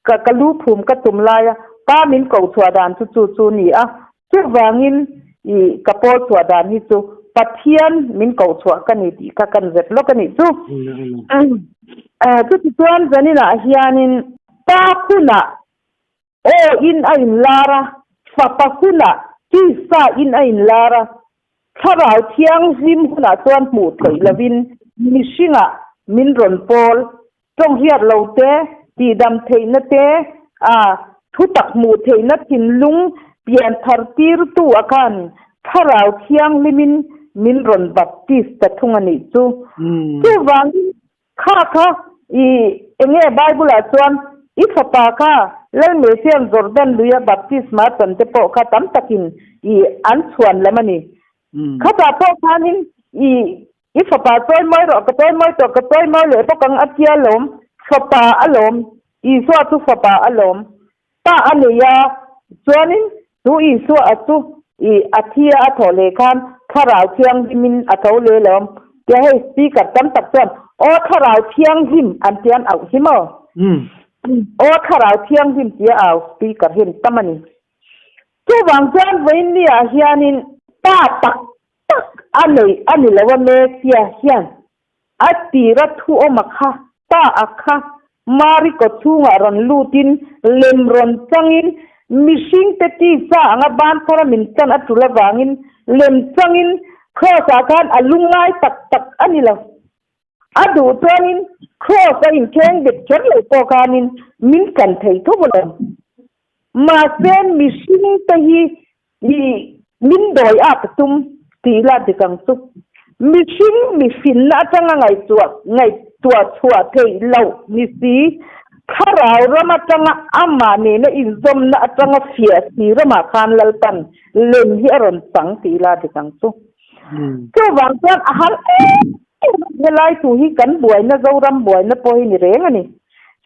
ka ka lu phum ka tum lai a, pa min ko chhuah dan chu chu chu ni a, chuvangin i ka pawl chhuah dan hi chu Pathian min ko chhuah ka ni tih kha kan zet lawk a nih chu. Chutichuan zaninah hianin pa hunah aw in a inlar a, fapa hunah tisa in a inlar a, Thlarau Thianghlim hunah chuan hmuh theih lovin mihringah min rawn pawl, tawnghriat lo te, tihdam theihna te, a thutak hmuh theihna thinlung pian thar tirtu a khan Thlarau Thianghlimin min rawn baptist ta thung a nih chu. Chuvangin Kha kha i enge Bible ah chuan i fapa kha Lal Mesian Jordan luia baptisma chan te pawh kha tam takin i an chhuan lam a ni. Khatah pawh khanin i i fapa chawimawi rawh ka chawimawi tawh ka chawimawi leh bawk ang a tia lawm, fapa a lawm, Isua chu fapa a lawm. Pa a nei a, chuanin chu Isua a chu i a thi a a thawh leh khan Thlarau Thianghlimin a tho leh lawm. Tia hei speaker tam tak chuan Aw Thlarau Thianghlim an tia an auh hi maw? Aw Thlarau Thianghlim tia au speaker hi an tam a ni. Chuvang chuan vawiin ah hianin pa tak tak a nei a ni lo a Messia hian a tira thu awm a kha, pa a kha Mari kaw chhungah rawn lutin lem rawn changin mihringte tisa anga ban thara min chan a tul avangin lem changin Kraws ah khan a lungngai tak tak a ni lo. A duh chuanin Kraws a inkheng bet kher lo pawh khanin min chan thei tho lo. Mahse mihringte hi i min dawi a ka tum tih la dik ang chu. Mihring mihrinna atanga ngaihtuah ngaihtuah chhuah theih loh ni si, thlarau ram atanga amah nena inzawmna atanga fiah si ramah khan Lalpan lem hi a rawn chang tih la dik ang chu. Chuvang chuan a har em em a, helai thu hi kan buaina Zoram buaina pawh hi ni reng a ni.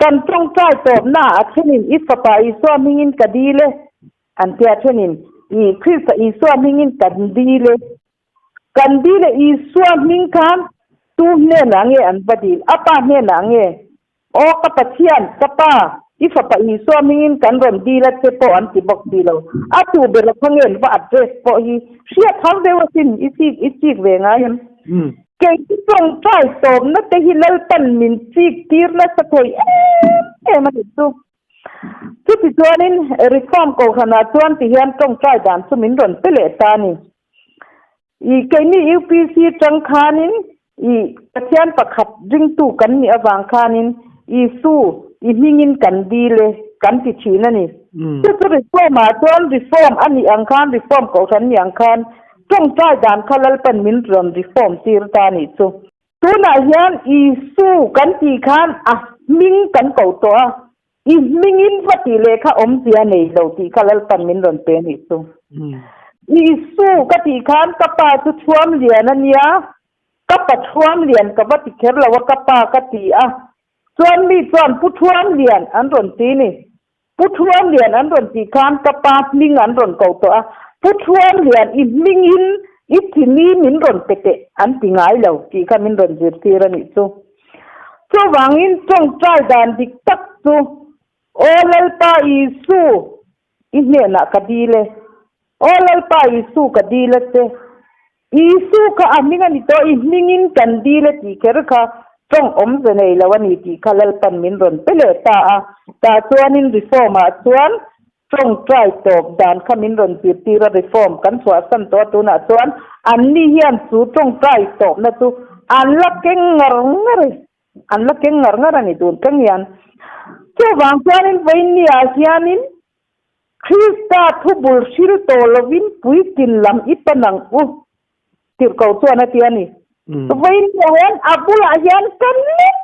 Kan tawngtai tawpnaah a thenin i Fapa Isua hmingin ka dil e, an tia thenin i Krista Isua hmingin kan dil e. Kan dil e Isua hming khan tu hnenah nge an va dil? A Pa hnenah nge? Aw ka Pathian, ka Pa, i Fapa Isua hmingin kan rawn dil a che pawh an ti bawk si lo. A tu ber a kha nge an va address pawh hi hriat har deuh asin, i chik i chik ve ngai em? Kei chu tawngtai tawpna te hi Lalpan min chik tir nasa thei em em a nih chu. Chuti chuanin Reform Kohhranah chuan ti hian tawngtai dan chu min rawn pe leh ta a ni. I keini UPC tang khanin i Pathian pakhat ringtu kan nih avang khanin Isu i hmingin kan dil e kan ti thin a ni. Chu chu Reform ah chuan Reform a nih ang khan Reform Kohhran nih ang khan tawngtai dan kha Lalpan min rawn reform tir ta a nih chu. Tunah hian Isu kan tih khan a hming kan ko tawh a, I hmingin va tih leh kha awmzia nei lo tih kha Lalpan min rawn pe nih chu. Isu ka tih khan ka pa chu thuam lian a nia, ka pa thuam lian ka va ti kher lo a ka pa ka ti a, chuan mi chuan Pu Thuam Lian an rawn ti ni. Pu Thuam Lian an rawn tih khan ka pa hming an rawn ko tawh a, Pu Thuam Lian i hmingin i thimi min rawn pe teh an ti ngai lo tih kha min rawn zirtir a nih chu. Chuvangin tawngtai dan dik tak chu, Aw Lalpa Isu, i hnenah ka dil e. Aw Lalpa Isu ka dil a che. Isu kha a hming a ni tawh, i hmingin kan dil e tih kher kha tawng awmze nei lo a ni tih kha Lalpan min rawn pe leh ta a. Tah chuanin Reform-ah chuan Tawngtai tawp dan kha min rawn zirtir a, reform kan chhuahsan tawh a, tunah chuan anni hian chu tawngtai tawpna chu an la keng ngar ngar e, an la keng ngar ngar a ni tun thleng hian. Chuvang chuanin vawiinniah hianin Krista thu bul hril tawh lovin puitlin lam i pan ang u tirhkoh chuan a ti a ni. Vawiinniah hian a bulah hian kan let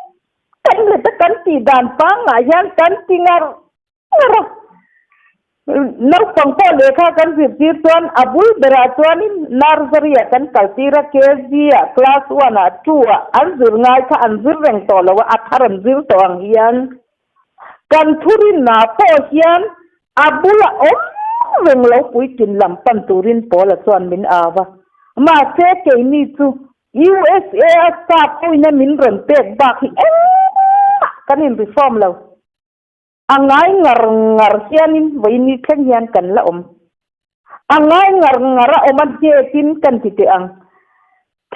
kan let a, kan tih dan pangngai hian kan ti ngar ngar a. Naupang pawh lehkha kan zirtir chuan a bul berah chuanin nursery ah kan kaltir a, KG ah, class one ah, two ah an zir ngai kha an zir reng tawh lo a, a thar an zir tawh ang hian kan thurinah pawh hian a bula awm reng lo puitlin lam pan turin Paula chuan min au a. Mahse keini chu USA a staff pawhin a min rawn pek bak hi engmah kan in reform lo. A ngai ngar ngar hianin vawiin thleng hian kan la awm. A ngai ngar ngar a awm a hnekin kan ti teh ang.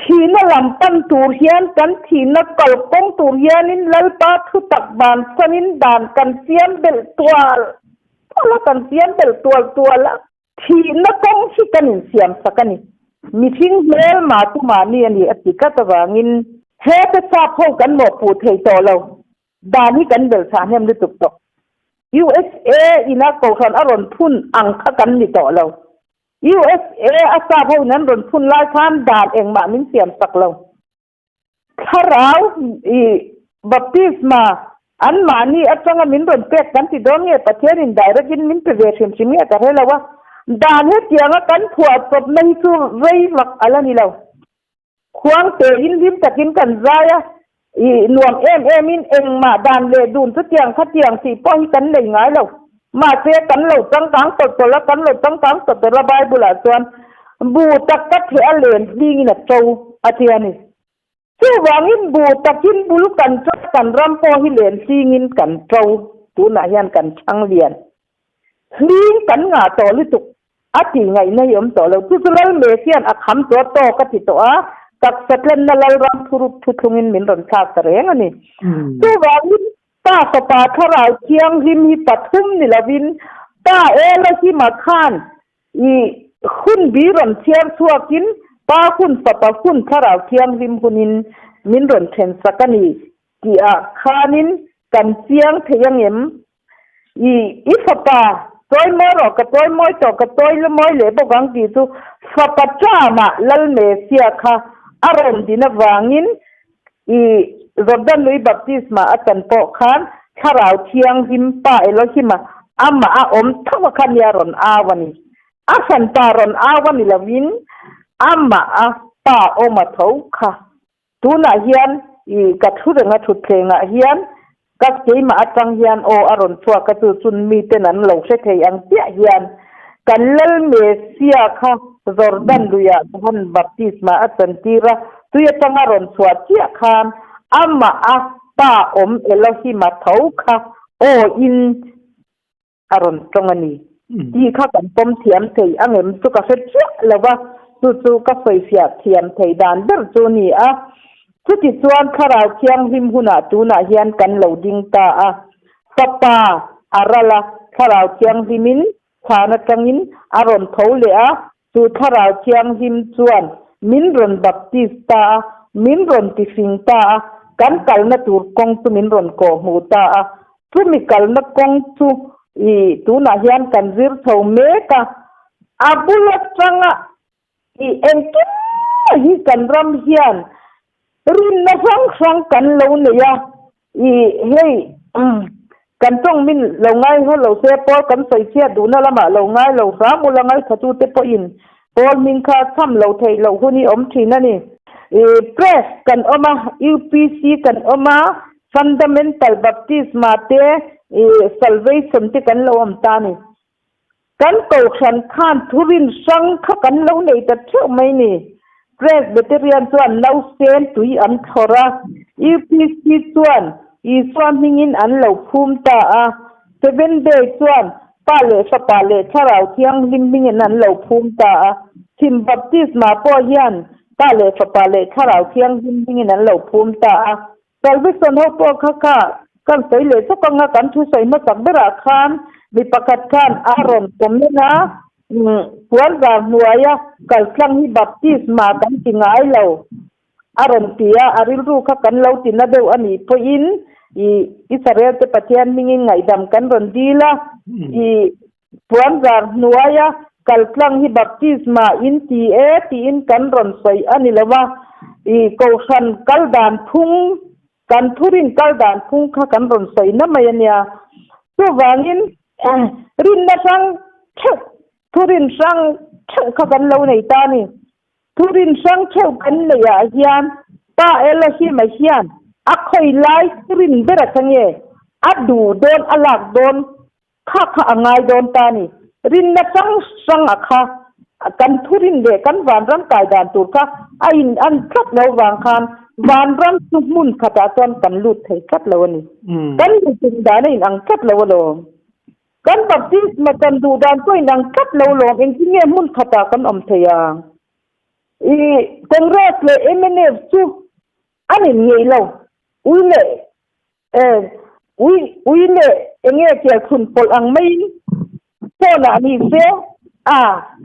Thihna lam pan tur hian kan thihna kalkawng tur hianin Lalpa thutak bansanin dan kan siam belh tual tual a, kan siam belh tual tual a. Thihna kawng hi kan insiam sak a ni. Mihring hmel mah chu mahni a ni a ti tlat avangin hete sap ho kan mawhpuh thei tawh lo. Dan hi kan bel chhah hnem lutuk tawh. USA ina kohhran a rawn phun ang kha kan ni tawh lo. USA a sap ho in an rawn phun lai khan dan engmah min siam sak lo. Thlarau i baptisma an mahni atanga min rawn pek kan ti dawn nge Pathian in direct in min pe ve hrim hrim nge ka hre lo a. Dan hetianga kan phuah chawpna hi chu rei vak a la ni lo. Khuang tein hlim takin kan zai a, i nuam em emin engmah dan leh dun chutiang khatiang tih pawh hi kan nei ngai lo. Mahse, kan lo changkang tawlh tawlh a, kan lo changkang tawlh tawlh a Bible-ah chuan bu tak tak theh a len hlingin a to a ti a ni. Chuvangin bu takin bul kan ṭo, kan ram pawh hi len hlingin kan ṭo, tunah hian kan ṭhang lian. Hling kan ngah tawh lutuk a tih ngaihna hi awm tawh lo. Chu chu Lal Mes hian a kham tawh tawk a ti tawh a, taksa tlenna Lalram thurup thuthlungin min rawn thlak ta reng a ni. Chuvangin Pa Fapa Thlarau Thianghlim hi pathum ni lovin Pa Elohima khan i hun bi rawn chhiar chhuakin Pa hun Fapa hun Thlarau Thianghlim hunin min rawn then sak a ni tihah khanin kan chiang thei angem? I i fapa chawimawi rawh, ka chawimawi tawh, ka chawi lumawi leh bawk ang tih chu fapa ṭamah Lal Mesia kha a rawn din avangin i Jordan lui baptisma a chan pawh khan Thlarau Thianghlim Pa Elohima amah a awm tho a kha nia rawn au a ni. A hranpa rawn au a ni lovin amah a Pa awm a tho kha. Tunah hian i ka thu reng a thutthlengah hian ka keimah atang hian aw a rawn chhuak a chu chun miten an lo hre thei ang chiah hian kan Lal Mesia kha Jordan luiah Johan baptisma a chantir a, tui atanga rawn chhuah chiah khan amah a pa awm Elohima tho kha aw in a rawn tawng a ni tih kha kan pawm thiam thei ang em chu ka hre chiah lo va, chu chu ka sawifiah thiam thei dan ber chu a ni a. Chutichuan Thlarau Thianghlim hunah tunah hian kan lo ding ta a, Fapa a ral a, Thlarau Thianghlimin chhan atangin a rawn tho leh a, chu Thlarau Thianghlim chuan min rawn baptist ta a, min rawn tifing ta a, kan kalna tur kawng chu min rawn kawhhmuh ta a. Chumi kalna kawng chu i tunah hian kan zir chho mek a, a bul atanga i engkim hi kan ram hian rinna hrang hrang kan lo nei a, i hei kan tawng min lo ngai haw lo se pawl kan sawi chhiat duhna lamah lo ngai lo hram ula ngaithlatute pawhin pawl hming kha cham lo theih loh hun hi awm thin a ni. I press kan awm a, UPC kan awm a, Fundamental Baptisma te i Salvation te kan lo awm ta a ni. Kan kohhran khan thurin hrang kha kan lo nei ta theuh mai ni. Presbyterian chuan nausen tui an thlawr a, UPC chuan Isua hmingin an lo phum ta a, Seventh Day chuan Pa leh Fapa leh Thlarau Thianghlim hmingin an lo phum ta a, Chhim Baptisma pawh hian Pa leh Fapa leh Thlarau Thianghlim hmingin an lo phum ta a. Salvation ho pawh kha kha kan sawi leh chawk anga kan thu sawi hmasak berah khan mi pakhat khan a rawn comment a, puan zar hnuaia kaltlang hi baptisma kan ti ngai lo a rawn ti a, a rilru kha kan lo ti na deuh a nih pawhin i Israel te Pathian hmingin ngaihdam kan rawn dil a, i puan zar hnuaia kaltlang hi baptisma in ti e tiin kan rawn sawi a ni lo va, i kohhran kal dan phung kan thurin kal dan phung kha kan rawn sawi na mai a nia. Chuvangin rinna hrang theuh, thurin hrang theuh kha kan lo nei ta a ni. Thurin hrang theuh kan neih ah hian Pa Elohim-a hian a khawi lai thurin ber a tha nge a duh dawn a lak dawn Kha kha a ngai dawn ta ni. Rinna hrang hrang a kha kan thurin leh kan vanram kai dan tur kha a in an tlat lo vang khan vanram chu hmun khatah chuan kan lut thei tlat lo a ni. Kan lutin dan a in ang tlat lo alawm. Kan baptisma kan duh dan pawh a in ang tlat lo alawm. Engtin nge hmun khatah kan awm thei ang? I Congress leh mnf chu an in ngeih lo. Ui leh Eh, ui, ui leh enge kel thlun pawlh ang maiin phone ah ni se, a,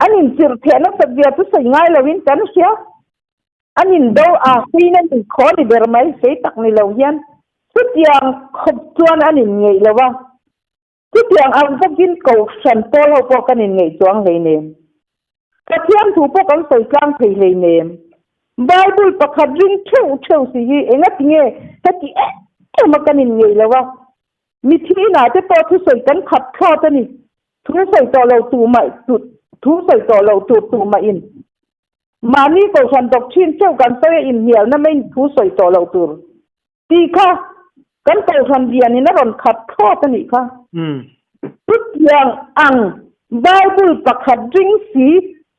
an inchirh theh nasat zia chu sawi ngai loin kan hria. An indo a, huiin an inkhaw ni ber mai, sei tak ni lo hian chutiang khawp chuan an inngeih lo a. Chutiang ang bawkin kohhran pawl ho pawh kan inngeih chuang hleinem. Pathian thu pawh kan sawi tlang thei hleinem. Bible pakhat ring theuh theuh si hi engati nge heti em em a kan inngeih lo a? Mithi inah te pawh thusawi kan khap thlawt a ni. Thu sawi tawh lo tu mah thu sawi tawh lo tur tu mah in mahni kohhran dawk thin theuh kan sawi a inhnialna mai thu sawi tawh lo tur Tih kha kan kohhran lianin a rawn khat thlawt a nih kha. Chutiang ang Bible pakhat ring si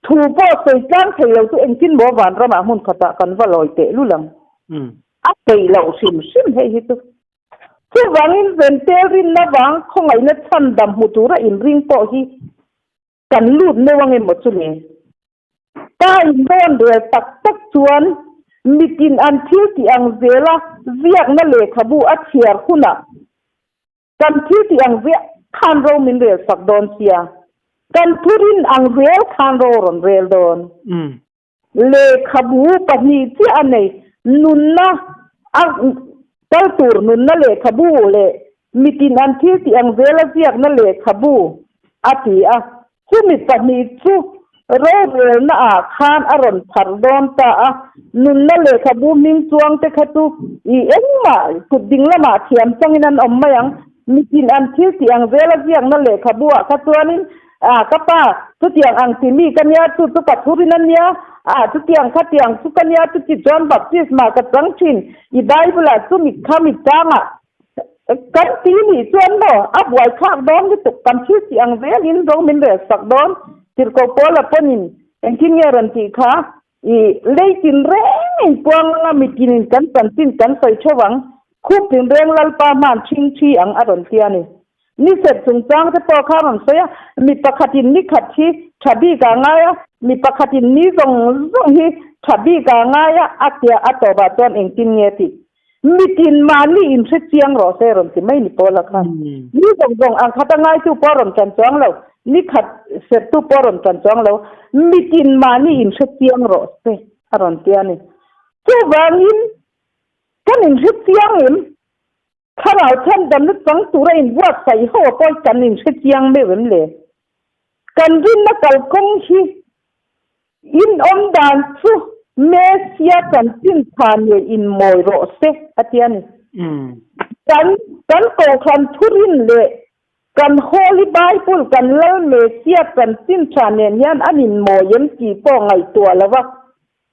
thu pawh sawi tlang thei lo chu engtin maw vanramah hmun khatah kan va lawi teh lul ang. A peih loh hrim hrim hei hi chu. Chuvangin Zentel rinna vang khawngaihna chhandam hmu tura inring pawh hi kan lut neuh ang emaw chu le? Pa in rawn rel tak tak chuan mitin an thil tih ang zela ziakna lehkhabu a chhiar hunah kan thil tih ang ziah khan ro min rel sak dawn sia, kan thurin ang zel khan ro rawn rel dawn. Lehkhabu pahnih chiah a nei, nunna a kal tur nunna lehkhabu leh mitin an thil tih ang zela ziakna lehkhabu a ti a. Chumi pahnih chu rorelna ah khan a rawn phar dawn ta a, nunna lehkhabu hming chuang te kha chu i engmah kut ding lamah thiam changin an awm mai ang. Mitin an thil tih ang zela ziakna lehkhabu ah kha chuanin A, ka pa, chutiang ang ti mi ka nia, chu chu ka thurin a nia, a, chutiang khatiang chu ka nia, chuti chuan baptisma ka chang thin, i Bible-ah chu mit kha mit changah kan ti nih chuan maw, a buaithlak dawn lutuk, kan thil tih ang zelin ro min rel sak dawn, Tirhkoh Paula pawnin engtin nge rawn tih kha, i lei tin reng in puang anga mitinin kan chanchin kan sawi theuh ang, khup tin reng Lalpa hman ṭhing ṭhi ang a rawn ti a ni. Ni set chungchang te pawh kha a rawn sawi a, mi pakhatin ni khat hi tha bik ah ngai a, mi pakhatin ni zawng zawng hi tha bik ah ngai a, a tia a tawpah chuan engtin nge tih mitin mahni inhre chiang rawh se rawn ti mai ni Paula khan. Ni zawng zawng ang khat a ngaitu pawh a rawn tan chuang lo, ni khat sertu pawh a rawn tan chuang lo, mitin mahni inhre chiang rawh se a rawn ti a ni. Chuvangin kan inhre chiang em? Thlarau chhandamna chang tura inbuatsaih ho pawh kan inhre chiang meuh em le? Kan rinna kalkawng hi in awm dan chu Messia chanchin tha nen inmawi rawh se a ti a ni. Kan kan kohhran thurin leh kan Holy Bible kan Lal Messia chanchin tha nen hian an inmawi em tih pawh ngaihtuah lo va,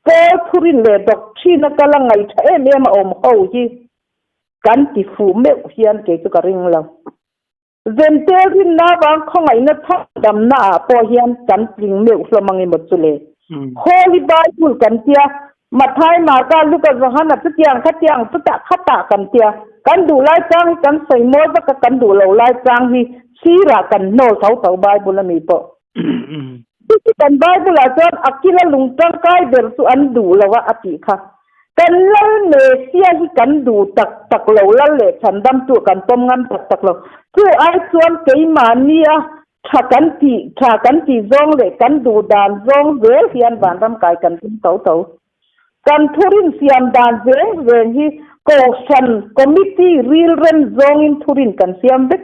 Paul thurin leh doctrine a kal a ngaihṭha em em a awm ho hi Kan ti fuh meuh hian kei chu ka ring lo. Zentel rinna avang khawngaihna chhandamna ah pawh hian kan tling meuh hlawm ang emaw chu le. Holy Bible kan tia, Mathai, Marka, Luka, Johana chutiang khatiang chutah khatah kan tia. Kan duh lai chang hi kan sawi mawi vak a, kan duh lo lai chang hi sirah kan hnawl tho tho Bible ami pawh. Chuti kan Bible ah chuan Akila lung tangkai ber chu an duh lo a a tih kha. Kan lal Mesia hi kan duh tak tak lo, lal leh chhandam chu kan pawm ngam tak tak lo. Chu ai chuan keimahnia tha kan tih, tha kan tih zawng leh kan duh dan zawng zel hian vanram kai kan tum tho tho. Kan thurin siam dan reng reng hi Kohhran Committee rilrem zawngin thurin kan siam vek.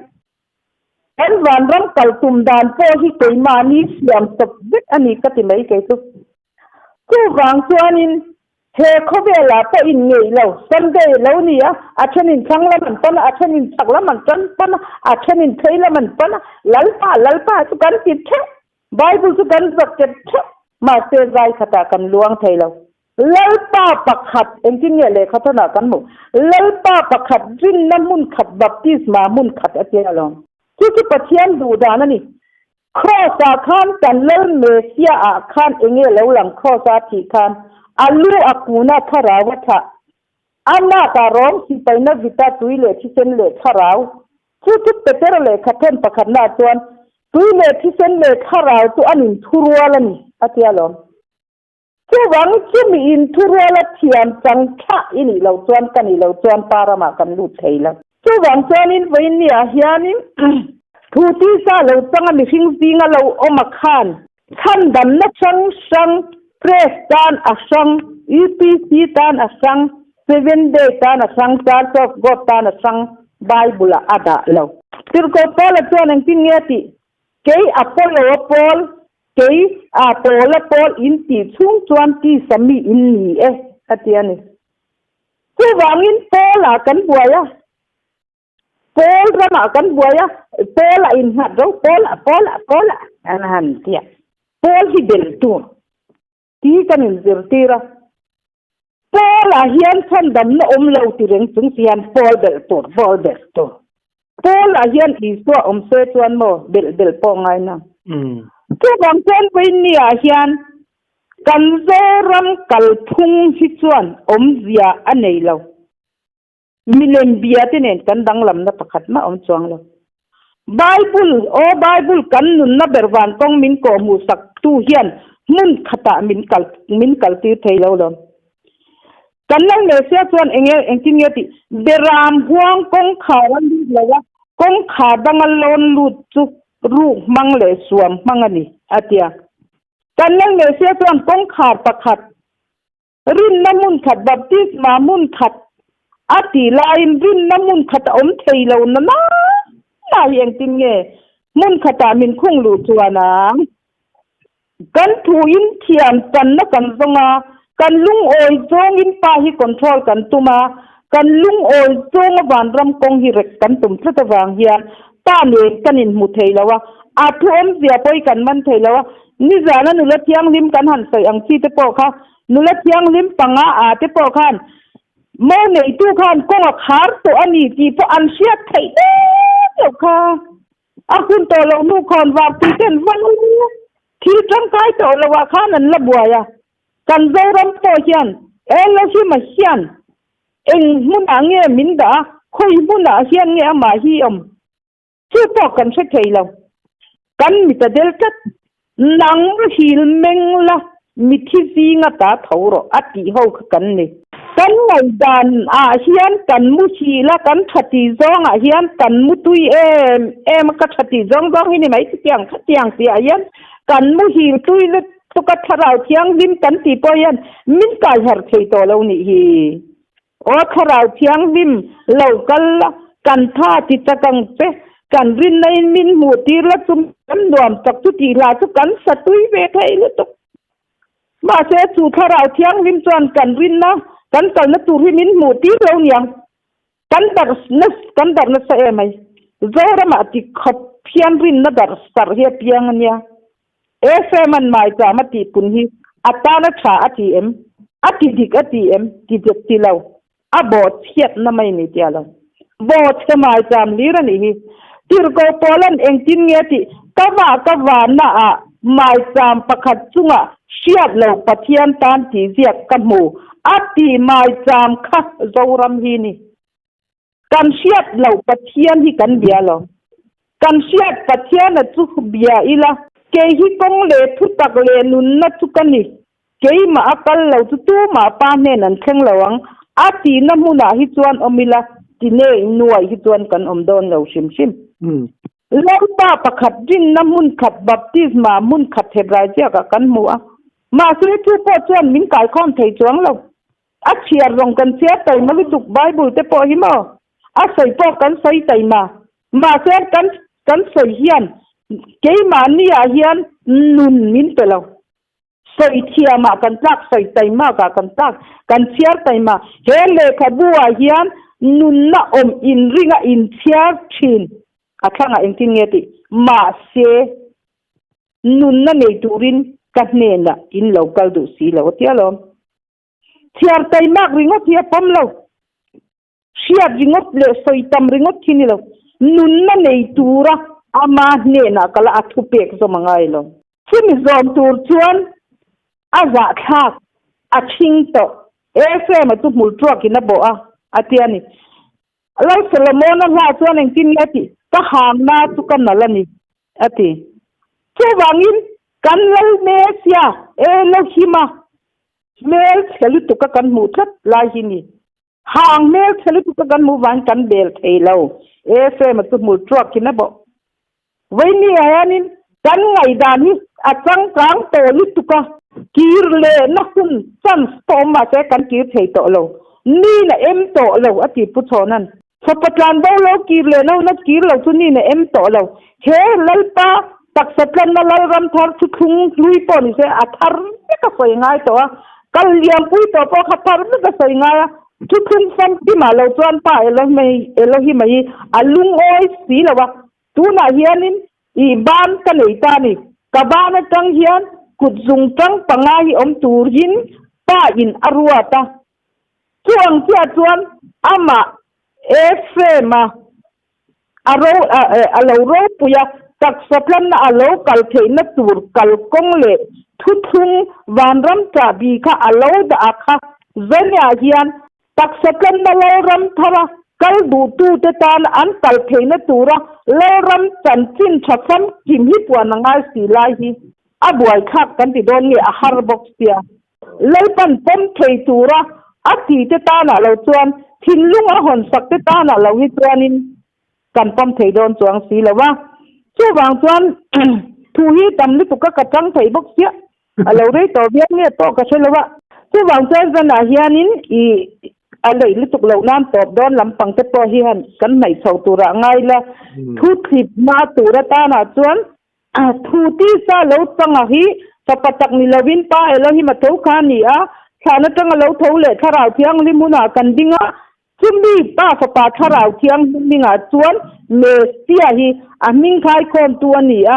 Kan vanram kal tum dan pawh hi keimahni siam tawp vek a ni ka ti mai kei chu. Chuvang chuanin he khawvelah pawh in ngeih lo, Sunday lo ni a, a thenin thlang lam an pan a, a thenin chhak lam an tan pan a, a thenin phei lam an pan a, Lalpa, Lalpa chu kan ti theuh, Bible chu kan zawt ket theuh, mahse zai khatah kan luang thei lo. Lalpa pakhat, engtin nge lehkha thawnah kan hmuh? Lalpa pakhat rinna hmun khat, baptisma hmun khat a tia alawm. Chu chu Pathian duh dan a ni. Kraws-ah khan kan Lal Messiah-ah khan enge lo lang kraws-a thih khan a lu a kuna thlarau a thlah. A nakah rawng sipaina vita tui leh thisen leh thlarau. Chu chu Petera lehkha thawn pakhatnaah chuan tui leh thisen leh thlarau chu an inthurual a ni a tia alawm. Chuvang chumi in thuruala thiam chang thlah i nih loh chuan ka nih loh chuan pa ramah kan lut thei lo. Chuvang chuanin vawiinniah hianin thu tisa lo changa mihring zinga lo awm a khan chhandamna hrang hrang, Press tan a hrang, UPC tan a hrang, Seven Day tan a hrang, Church of God tan a hrang Bible-ah a dah lo. Tirhkoh Paula chuan engtin nge a tih? Kei Apollo-a Paul Kei a Paula pawl in tih chhung chuan tisa mi in ni e, a ti a ni. Chuvangin Paula kan buai a, Paul ramah kan buai a, Paula innghat ro, Paula, Paula, Paula an han ti a. Paul hi bel tur ti kan inzirtir a. Paul-ah hian chhandamna awm lo ti reng chung si hian Paul belh tur, Paul belh tur. Paul-ah hian Isua awm se chuan maw belh belh pawh ngai nang. Chuvang chuan vawiinniah hian Kan Zoram kalphung hi chuan awmzia a nei lo. Milem bia te nen kan danglamna pakhat mah awm chuang lo. Bible, aw Bible kan nunna ber van kawng min kawh hmuh sak tu hian hmun khatah min kal min kal tir thei lo lawm. Kan lo Messia chuan enge engtin nge tih Beram huang kawngkhar a lut lo a, kawngkhar danga lawn lut chu ruk hmang leh suam hmang a ni, a ti a. Kan lo Messia chuan kawngkhar pakhat Rinna hmun khat, baptisma hmun khat a tih laiin rinna hmun khat a awm thei lo na na na hi engtin nge hmun khatah min khung luh chuan ang? Kan thuin thiam channa kan zawng a, kan lungawi zawngin pa hi control kan tum a, kan lungawi zawnga vanram kawng hi rek kan tum tlat avang hian pa nen kan inhmu thei lo a, a thu awmzia pawh hi kan man thei lo a, Nizana nula thianghlim kan han sawi ang chi te pawh kha, nula thianghlim panga a te pawh khan mo neitu khan kawng a khar tawh a ni tih pawh an hriat theih deuh deuh kha. A hun tawh loh hnu khawn var tui ten va lo thil tangkai tawh loh ah khan an la buai a. Kan Zoram pawh hian Elohim-a hian eng hmunah nge min dah a, khawi hmunah hian nge amah hi awm? Chu pawh kan hre thei lo. Kan mit a del tlat. Nang hil meng la, mithi zinga ta tho rawh a tih ho kha kan ni. Kan ngaihdan ah hian kan mu hil a, kan tha tih zawng ah hian kan mu tui em em a, ka tha tih zawng zawng hi ni mai chutiang khatiang tih ah hian kan mu hil tui lutuk a, thlarau thianghlim kan tih pawh hian min kai harh thei tawh lo nih hi. Aw Thlarau Thianghlim, lo kal la, kan tha ti chak ang che, kan rinna in min hmuh tir la chu kan nuam chak chu tih hla chu kan sa tui ve thei lutuk. Mahse chu Thlarau Thianghlim chuan kan rinna kan kalna tur hi min hmuh tir lo niang. Kan darh na kan darh nasa em ai. Zoramah ti khawp hian rinna darh sarh hi a piang a nia. Ephraim-a'n maicham a tihpun hi a tana tha a ti em? A ti dik a ti em? Ti dik ti lo. A bawh chhiatna mai ni tia lo. Bawh chhe maicham hlir a nih hi. Tirhko Paula'n engtin nge a tih? Ka vah ka vahna ah maicham pakhat chungah hriat lo Pathian tan tih ziak ka hmu a ti maicham kha Zoram hi ni. Kan hriat loh Pathian hi kan bia lo. Kan hriat Pathiana chu bia ila. Kei hi kawng leh thutak leh nunna chu ka ni. Keimah a kal lo chu tumah pa hnen an thleng lo ang. A tihna hmunah hi chuan awm ila, ti nei nuai hi chuan kan awm dawn lo hrim hrim. Lalpa pakhat rinna hmun khat baptisma hmun khat Hebrai ziakah kan hmu a. Mahse chu pawh chuan min kaikhawm thei chuang lo. A chhiar zawng kan chhiar taima lutuk Bible te pawh hi maw? A sawi pawh kan sawi taima. Mahse kan kan sawi hian keimahni ah hian nun min pe lo. Sawi thiam ah kan tlak, sawi taima ah kan tlak, kan chhiar taima. He lehkhabu ah hian nunna awm inring a inchhiar thin a thlangah engtin nge tih? Mahse nunna nei turin ka hnenah in lo kal duh si lo a tia lawm. Chhiar taimak ringawt hi a pawm lo. Hriat ringawt leh sawi tam ringawt hi ni lo. Nunna nei tura ama hnenah kala a thupek zawm a ngai lo. Chumi zawm tur chuan a zahthlak a thing tawh. Ephraim-a chu hmul tuakin a bawh a, a ti a ni. Lal Solomon-a hla chuan engtin nge a tih? Ka hamna chu ka nalh a ni, a ti. Chuvangin kan Lal Mesia Elohim-a hmel chhe lutuka kan hmuh tlat lai hi ni. Hang hmel chhe lutuka kan hmuh vangin kan bel thei lo. Ephraim-a chu hmul tuakin a bawh. Vawiini ah hianin kan ngaihdan hi a changkang tawh lutuk a, kir lehna hun chance pawh awm mahse kan kir thei tawh lo. Niin a em tawh lo a ti Pu Chhawna'n. Fapa tlanbo lo kir lehna hun a kir lo chu niin a em tawh lo. He Lalpa taksa tlanna Lalram thar chu thlung hlui pawh ni se a thar vek a sawi ngai tawh a, kal liampui tawh pawh kha thar vek a sawi ngai a, Thuthlung famkimah lo chuan Pa Elohim-a hi a lungawi si lo a, tunah hianin i ban ka nei ta a ni. Ka ban atang hian kut zungtang panga hi awm turin Pa in a ruat a. Chu ang chiah chuan amah Ephraim-a a ro a lo ropui a, taksa tlanna a lo kal theihna tur kalkawng leh. Thuthlung vanram chahbi kha a lo dah a kha zaniah hian taksa tlanna Lalram thara kal duhtute tan an kal theihna tura Lalram chanchin tha famkim hi puan a ngai si lai hi a buaithlak kan ti dawn nge a har bawk sia. Lalpan pawm thei tura a tite tanah lo chuan thinlung a hawnsak te tanah lo hi chuanin kan pawm thei dawn chuang si lo a, chuvang chuan thu hi tam lutuk a ka chang thei bawk chiah, a lo rei tawh viau nge pawh ka hre lo a, chuvang chuan zanah hianin i a lei lutuk loh nan tawp dawn lampang te pawh hi han kan hnaih chho turah ngai la, thu thlip hma tur atanah chuan Thu tisa lo changa hi fapa tak ni lovin Pa Elohim a tho kha a ni a, thlan atanga lo tho leh Thlarau Thianghlim hunah kan ding a, chumi Pa Fapa Thlarau Thianghlim hmingah chuan Messia hi a hming khaikhawmtu a ni a,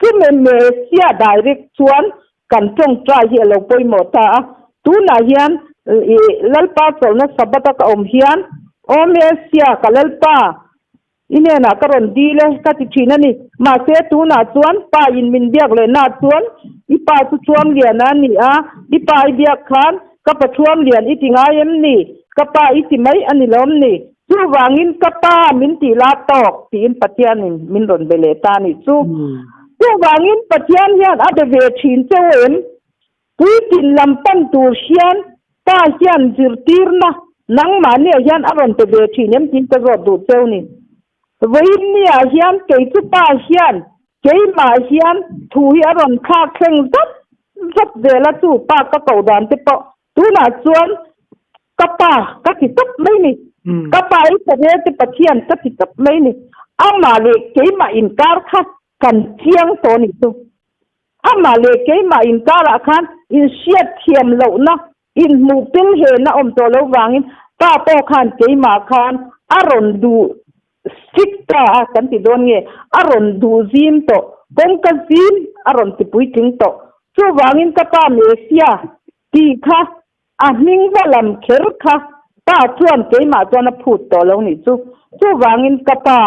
chumi Messia direct chuan kan tawngtai hi a lo pawimawh ta a, tunah hian Lalpa chawlhna Sabbath a ka awm hian, Aw Messia ka Lalpa, I hnenah ka rawn dil e, ka ti thin a ni. Mahse, tunah chuan pa in min biak leh na chuan i pa chu Thuam Liana a ni a, i pa i biak khan ka pa Thuam Lian i ti ngai em ni? Ka pa i ti mai a ni lawm ni? Chuvangin ka pa min tih la tawk tiin Pathianin min rawn be leh ta a nih chu. Chuvangin Pathian hian a be ve thin cheu em? Puitlin lam pan tur hian pa hian zirtirna nangmahniah hian a rawn pe ve thin em tiin ka zawt duh cheu ni. Vawiinniah hian kei chu pa hian keimah hian thu hi a rawn thlak thleng zat zat zel a chu pa ka koh dan te pawh tunah chuan ka pa ka ti tawp mai ni. Ka pa i Israel te Pathian ka ti tawp mai ni. Amah leh keimah inkar kha kan chiang tawh ni chu. Amah leh keimah inkarah khan inhriat thiam lohna, inhmuh pil hena awm tawh lo vangin pa pawh khan keimah khan a rawn duh strict ta a kan ti dawn nge, a rawn duh zim tawh, kawngka zim a rawn ti puitling tawh. Chuvangin ka pa Messia tih kha A hming va lam kher kha pa chuan keimah chuan a phut tawh lo nih chu. Chuvangin ka pa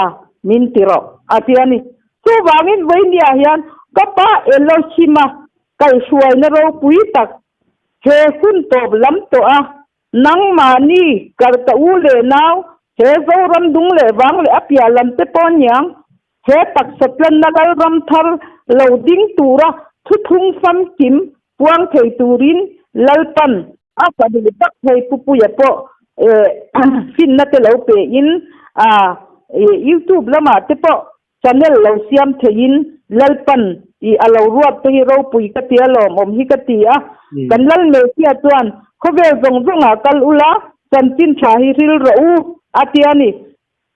min ti rawh a ti a ni. Chuvangin vawinia hian ka pa Elohim-a kaihhruaina ropui tak he hun tawp lam tawh a, nangmahni kar ka u leh nau he Zoram dung leh vang leh a piah lam te pawh aniang He taksa tlanna lalram thar lo ding tura thuthlung famkim puang thei turin Lalpan a fanu tak thei Pupuia pawh finna te lo pein YouTube lamah te pawh channel lo siam theiin Lalpan i a lo ruat te hi ropui ka ti a lawmawm hi ka ti a. Kan Lal Messiah chuan khawvel zawng zawngah kal ula chanchin tha hi hril rawh u a ti a ni.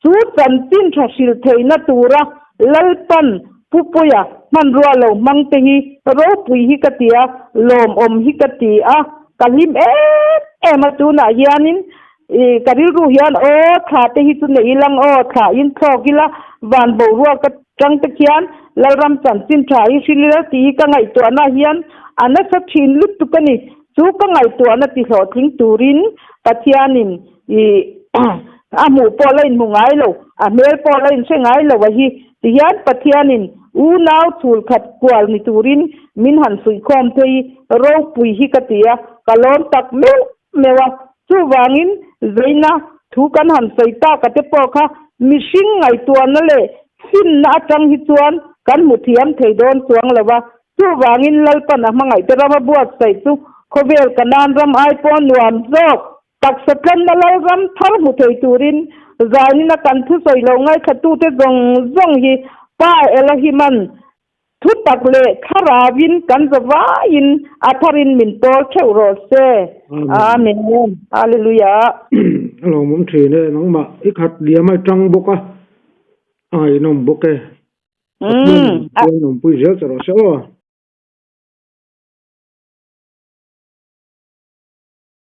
Chu chanchin tha hrilh theihna tura Lalpan Pupuia hmanrua lo hmang te hi ropui hi ka ti a, lawmawm hi ka ti a, ka hlim em em a tunah hianin ih ka rilru hian aw thla te hi chu nei ilang aw thla in thlawk ila van boruak ka tang te khian Lalram chanchin tha hi hrilh ila tih hi ka ngaihtuahna hian a nasa thin lutuk a ni. Chu ka ngaihtuahna ti hlawhtling turin Pathianin Ih, a hmuh pawh la inhmu ngai lo, a hmel pawh la inhre ngai lo a hi. Tihian Pathianin unau chhul khat kual ni turin min han suihkhawm thei ropui hi ka ti a, ka lawm tak meuh meuh a. Chuvangin zeina thu kan han sawi tak a te pawh kha mihring ngaihtuahna leh finna atang hi chuan kan hmu thiam thei dawn chuang lo a. Chuvangin Lalpan a hmangaihte rama buatsaih chu khawvel Kanan ram ai pawh nuam zawk Taksa tlanna Lalram thar hmu thei turin zainina kan thusawi lo ngaithlatute zawng zawng hi Pa Elohima'n thu tak leh thlarauin kan zavaiin a tharin min pawl theuh rawh se. Amen. Hallelujah. A lawmawm thin e, nangmah i khat liam a i tang bawk a, a ngaihnawm bawk e. Pathian in awmpui zel che rawh se aw.